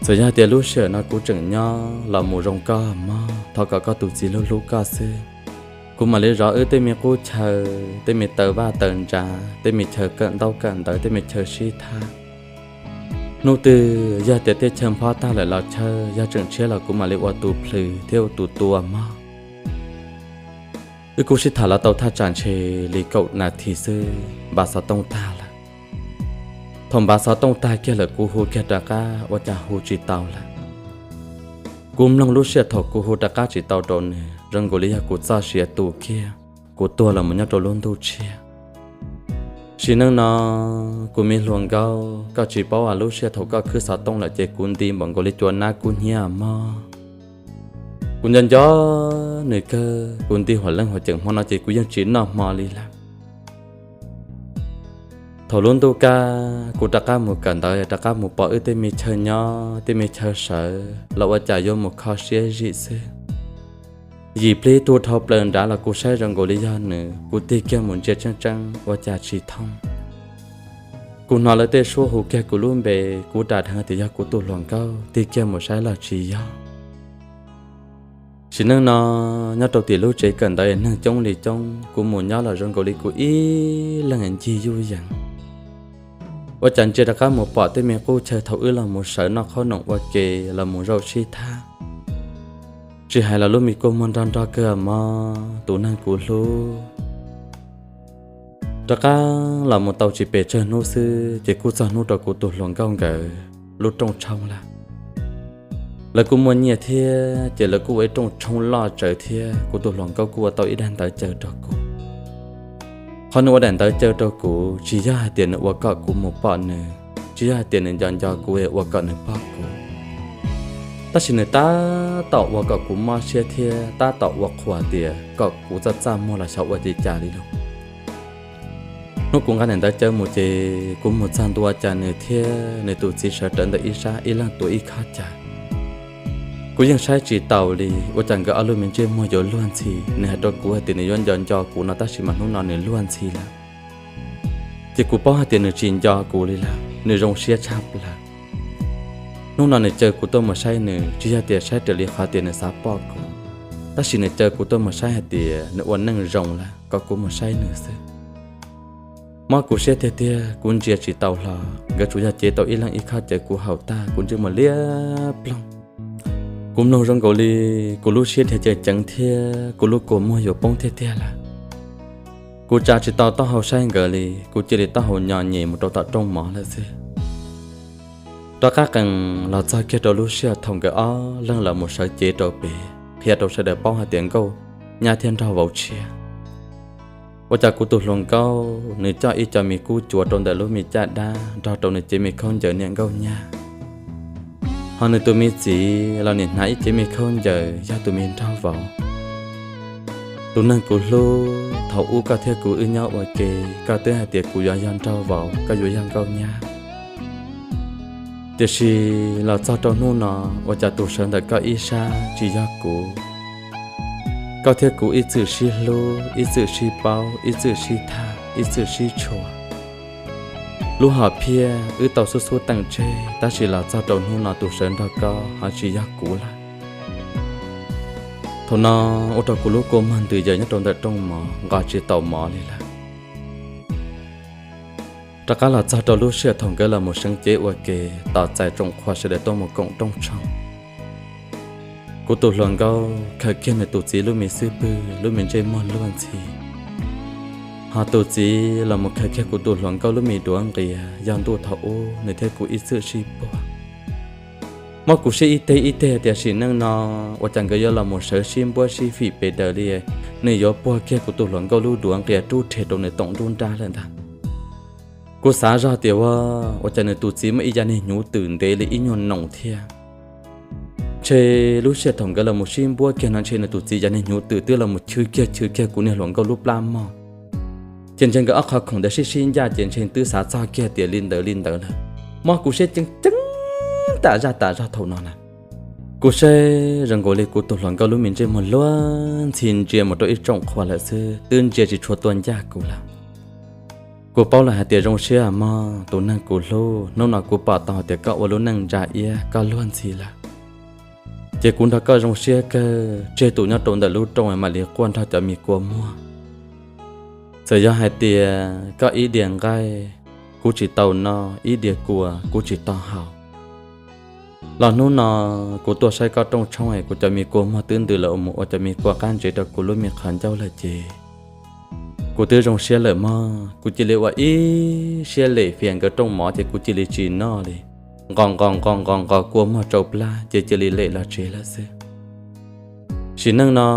Txawm yog tias lub sij hawm no kuv tseem nyob los mus zoo koj mog, thov kom koj tus txiv hlub hlub koj xwb. Kuv mam li zov wb tej me qub chaw, tej me taw vaj taw ntsa, tej me chaw kawm ntaub kawm ntawv, tej me chaw sib thab. Hnub twg yog tias tej chaw nphob tag lawm los chawj, yog tseem tshiab los kuv mam li ua tus plhws thiab ua tus tua mog. Wb kuj sib tham los tau thaj tsam ntshe li kaum nas this xwb, npav xov tooj tag lawm. Thaum npav xov tooj tag kiag lawm kuv hu kiag rov qab ua cas hu tsis tau lawm. Kuv mloog lub sij hawm thaum kuv hu rov qab tsis tau rau nws zoo nkaus li yog kuv txoj sia tu kiag, kuv tuag los mus nyob rau lub ntuj tshiab. Sim neej no, kuv me hluas nkauj, koj tsis paub as, lub sij hawm thaum koj khwb xov tooj lawm ces kuv nti npaum nkaus li cua nab kub hnyiab mog. Kuv nco nco nws kawg, kuv nti huam leej huam ceem hmo no ces kuv yeej tsis noj hmo li lawm. Thaum lub ntuj kaj, kuv rov qab mus kawm ntawv, rov qab mus pom wb tej me chaw nyob, tej me chaw sawv los ua cas yuav mus kho siab zim xwb. Yim plig tuag dhau plaws nrad los kuv saib zoo nkaus li yog nws, kuv tig kiag mus ntsia tseeb tseeb ua cas tsis thooj. Kuv hnov lawv tej suab hu kiag kuv lub npe, kuv ras dheev tias yog kuv tus hluas nkauj, tig kiag mus saib los tsis yog. Sim neej no, nyob rau tim lub tsev kawm ntawv neeg coob li coob, kuv mus nyob los zoo nkaus li kuv ib leeg ncig yuj yees. Ua cas ntsia rov qab mus pom tej me qub chaw thaum wb los mus sawv noj qhob noom ua ke, los mus zaum sib thab. Tsis hais los lub me kua muag nrog nrog kawg mog, tus neeg kuv hlub. Rov qab los mus tau tsis pes tsawg hnub xwb ces kuj txog hnub rau kuv tus hluas nkauj nkawd lub rooj tshoob lawm. Lawv kuj muaj nyiaj thiab ces lawv kuj ua ib rooj tshoob loj tsawv thiab kuv tus hluas nkauj kuj ua tau ib daim ntawv caw rau kuv. Qhov nws ua daim ntawv caw rau kuv tsis yog hais tias nws ua kom kuv mus pom nws, tsis yog hais tias nws nco nco kuv es ua kom nws pom kuv, tab sis nws tab tom ua kom kuv mob siab thiab tab tom ua qhuas tias kom kuv txaj txaj muag los xyov ua li cas li lauj. Hnub kuv nqa daim ntawv caw mus ces kuv mus txog ntua cas nws thiab nws tus txiv sawv rawv ntawm ib sab ib leeg tuav ib khob cawv. Kuv yeej saib tsis taus li, ua cas nkawd ob lub me ntsej muag yuav luag ntxhi. Nws hais rau kuv hais tias nws yuav nco nco kuv no tab sis mas hnub no nws luag ntxhi lawm. Ces kuv paub hais tias nws tsis nco kuv li lawm, nws zoo siab tshaj plaws. Hnub no nws caw kuv tuaj mus saib nws tsis yog tias saib raws li qhov tias nws xav pom kuv, tab sis nws caw kuv tuaj mus saib hais tias nws ua neej zoo lawm kom kuv mus saib nws xwb. Mob kuv siab tiag tiag, kuv ntsia tsis tau hlo, nkawd tsuas yog cev tau ib leeg ib khob cawv kuv haus tag kuv ntsej muag liab ploog. Kuv mloog zoo nkaus li kuv lub siab dhia ceev ceev thiab kuv lub kua muag yuav poob tiag tiag lawm. Kuv tsa tsis tau taub hau saib nkawd li, kuv cia li taub hau nyo nyem mus rau tom rooj mov lawm xwb. Rov qab qees los txog kiag rau lub sij hawm thaum nkawd ob leeg los mus sawv cev rau pem qhia rau sawv daws paub hais tias nkauj nyab thiab nraug vauv tshiab. Ua cas kuv tus hluas nkauj nws coj ib co me kub cuav rau ntawm lub me caj dab nrog rau nws cev me khaub ncaws niam nkauj nyab, ho nws tus me txiv los nim hnav ib cev me khaub ncaws yog tus me nraug vauv. Tus neeg kuv hlub, thaum ub koj thiab kuv wb nyob ua ke, koj twb hais tias kuv yuav yog nraug vauv, koj yuav yog nkauj nyab. Tiam sis los txog rau hnub no, ua cas tus sawv ntawm koj ib sab tsis yog kuv? Koj thiab kuv ib txwm sib hlub, ib txwm sib paub, ib txwm sib thaj, ib txwm sib tshua. Lub hom phiaj wb tau xub xub teem tseg, tab sis los txog rau hnub no tus sawv nrog koj ho tsis yog kuv lawm. Thaum no ua rau kuv lub kua muag ntws yaws nyob rau ntawm rooj mov, nqos tsis taus mov li lawm. Rov qab los txog rau lub sij hawm thaum nkawd los mus seev cev ua ke, tos txais tsoom qhua sawv daws tuaj mus koom rooj tshoob. Kuv tus hluas nkauj khaws kiag nws tus txiv lub me xub pwg, lub me ntsej muag luag ntxhi, ho tus txiv los mus khaws kiag kuv tus hluas nkauj lub me duav nqias, yog ntuj thaum ub nws thiab kuv ib txwm sib puag. Mob kuv siab ib teg ib teg tias sim neej no ua cas nkawd yuav los mus sawv sib npuab sib fim pes daws li, nws yuav puag kiag kuv tus hluas nkauj lub duav nqias rub rhe rau nws toom nruab nrab lawm ntag. Kuv xav zog tias ua, ua cas nws tus txiv muaj ib yav niag hnyuv twm ntev li ib nyuag noos thiab. Ntshe lub sij hawm thaum nkawd los mus sib npuab kiag no ntshe nws tus txiv cov niag hnyuv twm twb los mus chwv kiag chwv kiag kuv niag hluas nkauj lub plab mog. Ces ntshe nkawd ob qho khoom ntawd sib sib ncaj ces ntshe twb xav txog kiag tias li ntawd li ntawd lawm. Mob kuv siab ceev ceev tas zaj tas zog thaum no na. Kuv saib zoo nkaus li kuv tus hluas nkauj lub me ntsej muag luag ntxhi ntsia mus rau ib tsoom qhua lawm xwb, twb ntsia tsis tshua tua ncaj kuv lawm. Kuv paub lawm hais tias zoo siab mog tus neeg kuv hlub, hnub no kuv pom tau hais tias koj ua lub neej ntsa iab koj luag ntxhi lawm. Ces kuv nrog koj zoo siab kawg, tseg tus nyob rau ntawm lub rooj mam li quaj nrog cov me kua muag. Txawm yog hais tias koj ib diav nqaij, kuv tsis tau noj, ib diav kua kuv tsis tau haus, los hnub no kuv tuaj saib koj rooj tshoob es kuv cov me kua muag twb ntws lawm mus ua cov me kua qab ntsev rau kuv lub me qhov ncauj lawm ces kuv twb zoo siab lawm mog. Kuv cia li ua ib siab lem fias nkawd rooj mov ces kuv cia li tsis noj li. Nqos nqos nqos nqos nqos kua muag tsau plab ces cia li lem los tsev lawm xwb. Sim neej no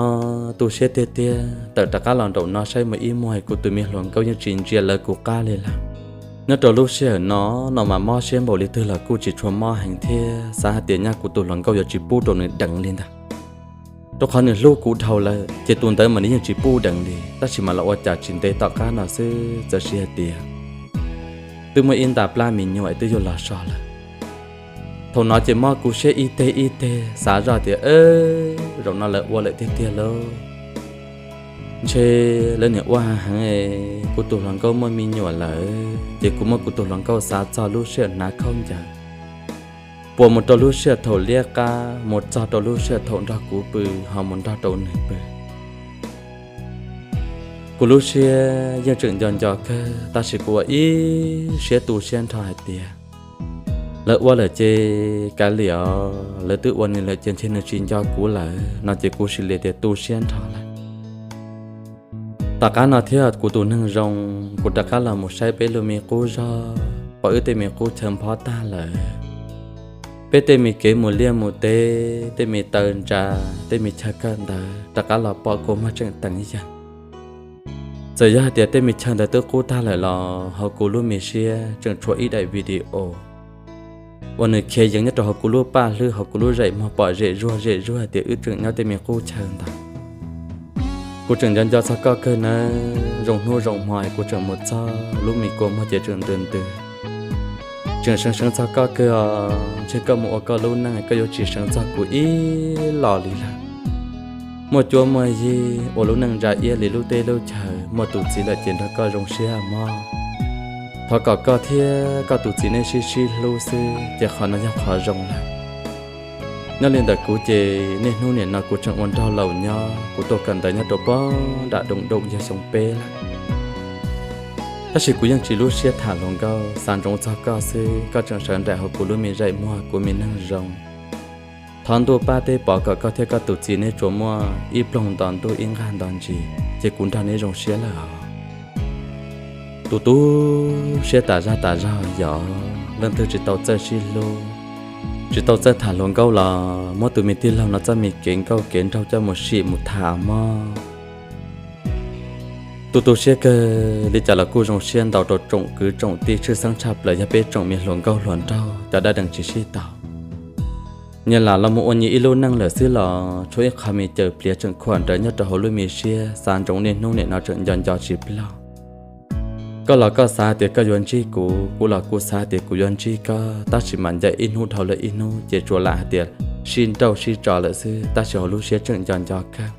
tu siab tiag tiag, tawm rov qab los nraum no saib mus ib muag kuv tus me hluas nkauj yeej tsis ntsia lawv kuv qab li lawm. Nyob rau lub sij hawm no, no mas mob siab npaum li twg los kuj tsis tshua mob heev thiab xav hais tias nyaj kuv tus hluas nkauj yuav tsis pub rau nws deev li ntag. Rau qhov nws hlub kuv dhau lawm ces tus ntawd mas nws yeej tsis pub deev li, tab sis mas los ua cas tsis ntev tom qab no xwb txawm siv hais tias twb muaj ib nta plab me nyuam twb yuav los so lawm. Thaum no ces mob kuv siab ib teg ib teg xav zoj tias, zaum no lawv ua lawm tiag tiag lauj. Ntshe lawv niam ua heev heev, kuv tus hluas nkauj muaj me nyuam lawm ces kuv muab kuv tus hluas nkauj xav txog lub sij hawm hnav khaub ncaws, puas mus rau lub sij hawm thaum liab qab mus txog rau lub sij hawm thaum nrog kuv pw ho mus nrog rau nws pw. Kuv lub siab yeej tseem nco nco kawg tab sis kuv ua ib siab tu siab nrho hais tias lawv ua lawm ces kav liam os, lawv twb ua nws lawm ces ntshe nws tsis nco kuv lawm no ces kuv sim li tias tu siab nrho lawm. Tom qab no thiab kuv tus neeg zoo, kuv rov qab los mus saib peb lub me qub zog, pom wb tej me qub chaw nphob tag lawm. Peb tej me kev mus liaj mus teb, tej me taw ntsa, tej me chaw kawm ntawv rov qab los pom kua muag tseem teev yeeg. Txawm yog hais tias tej me chaw ntawd twb qub tag lawm los hauv kuv lub me siab tseem tshuav ib daim video uas nws khiav yees nyob rau hauv kuv lub paj hlwb, hauv kuv lub zaim muag pom zem zuag zem zuag hais tias wb tseem nyob tej me qub chaw ntawd. Kuv tseem nco nco txog koj kawg nawb, zoo hnub zoo hmo kuv tseem mus txog lub me kua muag ces tseem ntws ntws. Tseem seev seev txog koj kawg os, ntshe koj mus ua koj lub neej koj yuav tsis seev txog kuv ib los li lawm. Muaj cuab muaj yig ua lub neej ntsa iab li lub teb lub chaw, muaj tus txiv lawm ces nrog koj zoo siab mog. Thov kom koj thiab koj tus txiv nej sib sib hlub xwb ces qhov no yog qhov zoo lawm. Nyob li ntawm kuv ces niaj hnub nim no kuv tseem ua nraug laus nyob, kuv tuaj kawm ntawv nyob rau pog nram Doo Doo yog xyoo peb lawm. Tab sis kuv yeej tsis lub siab tham hluas nkauj, xav ntsoov txog koj xwb, koj tseem sawv nraim hauv kuv lub me zaim muag kuv me neeg zoo. Thov ntuj pab teb pov kom koj thiab koj tus txiv nej tsuas muaj ib ploog nto ntuj ib nqag nto ntsis ces kuv nrog neb zoo siab lawm os. Tu tu siab tas zog tas zog yog leej twg tsis tau txawj sib hlub, tsis tau txawj tham hluas nkauj los muab tus me tij laug no txoj me kev nkauj kev nraug coj mus sim mus tham mog. Tu tu siab kawg li cas los kuj zoo siab ntau rau tsoom kwv tsoom tij tshwj xeeb tshaj plaws yog peb tsoom me hluas nkauj hluas nraug cov dab dees tsis sib tau. Nyias lam los mus ua nyias ib lub neej lawm xwb los tshuav ib qho me caws pliav tseem khuam nrawm nyob rau hauv lub me siab xav ntsoov niaj hnub nim no tseem nco nco tsis ploj. Koj los koj xav hais tias koj yuav ntsib kuv, kuv los kuv xav hais tias kuv yuav ntsib koj, tab sis mas ncaim ib hnub dhau lawm ib hnub ces tsuas lam hais tias sib nrauj sib tso lawm xwb, tab sis hauv lub siab tseem nco nco kawg.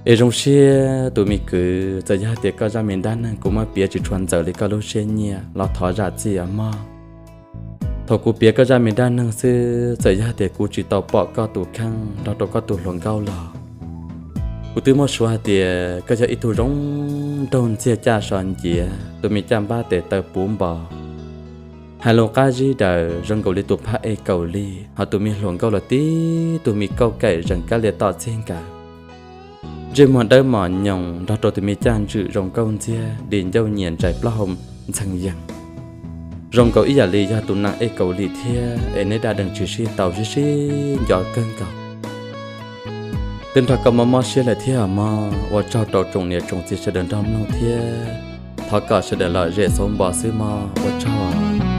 Es zoo siab tus me kwv, txawm yog hais tias koj zaj me dab neeg kuv muab piav tsis tshua ntxaws li koj lub siab nyiam los thov zam txim os mog. Thaum kuv piav koj zaj me dab neeg xwb, txawm yog hais tias kuv tsis tau pom koj tus kheej nrog rau koj tus hluas nkauj los kuv twb muab suav hais tias koj yog ib tug zoo nraug ntxiag caj so nciav, tus me caj npab tes taw puv npo, hais lus qab zib daws zoo nkaus li tus phab ej Kaus Lim, ho tus me hluas nkauj los tib tug me kauj kaim zees kab lias tom txij nkawm. Ntsej muag dawb mos nyoos nrog rau tus me caj ntswm zoo nkauj ntxiag, di ncauj nyias ntsais plaub hau ntxheev yees. Zoo nkaus ib yam li yog tus neeg ej Kaus Lim thiab es neb dab dees tsis sib tau sib sib nco kawg nkaus. Twb nrog koj mob mob siab lawm thiab mog, ua tsaug rau tsoom niam tsoom txiv sawv daws nrog mloog thiab thov kom sawv daws lom zem xauv npo xwb mog, ua tsaug.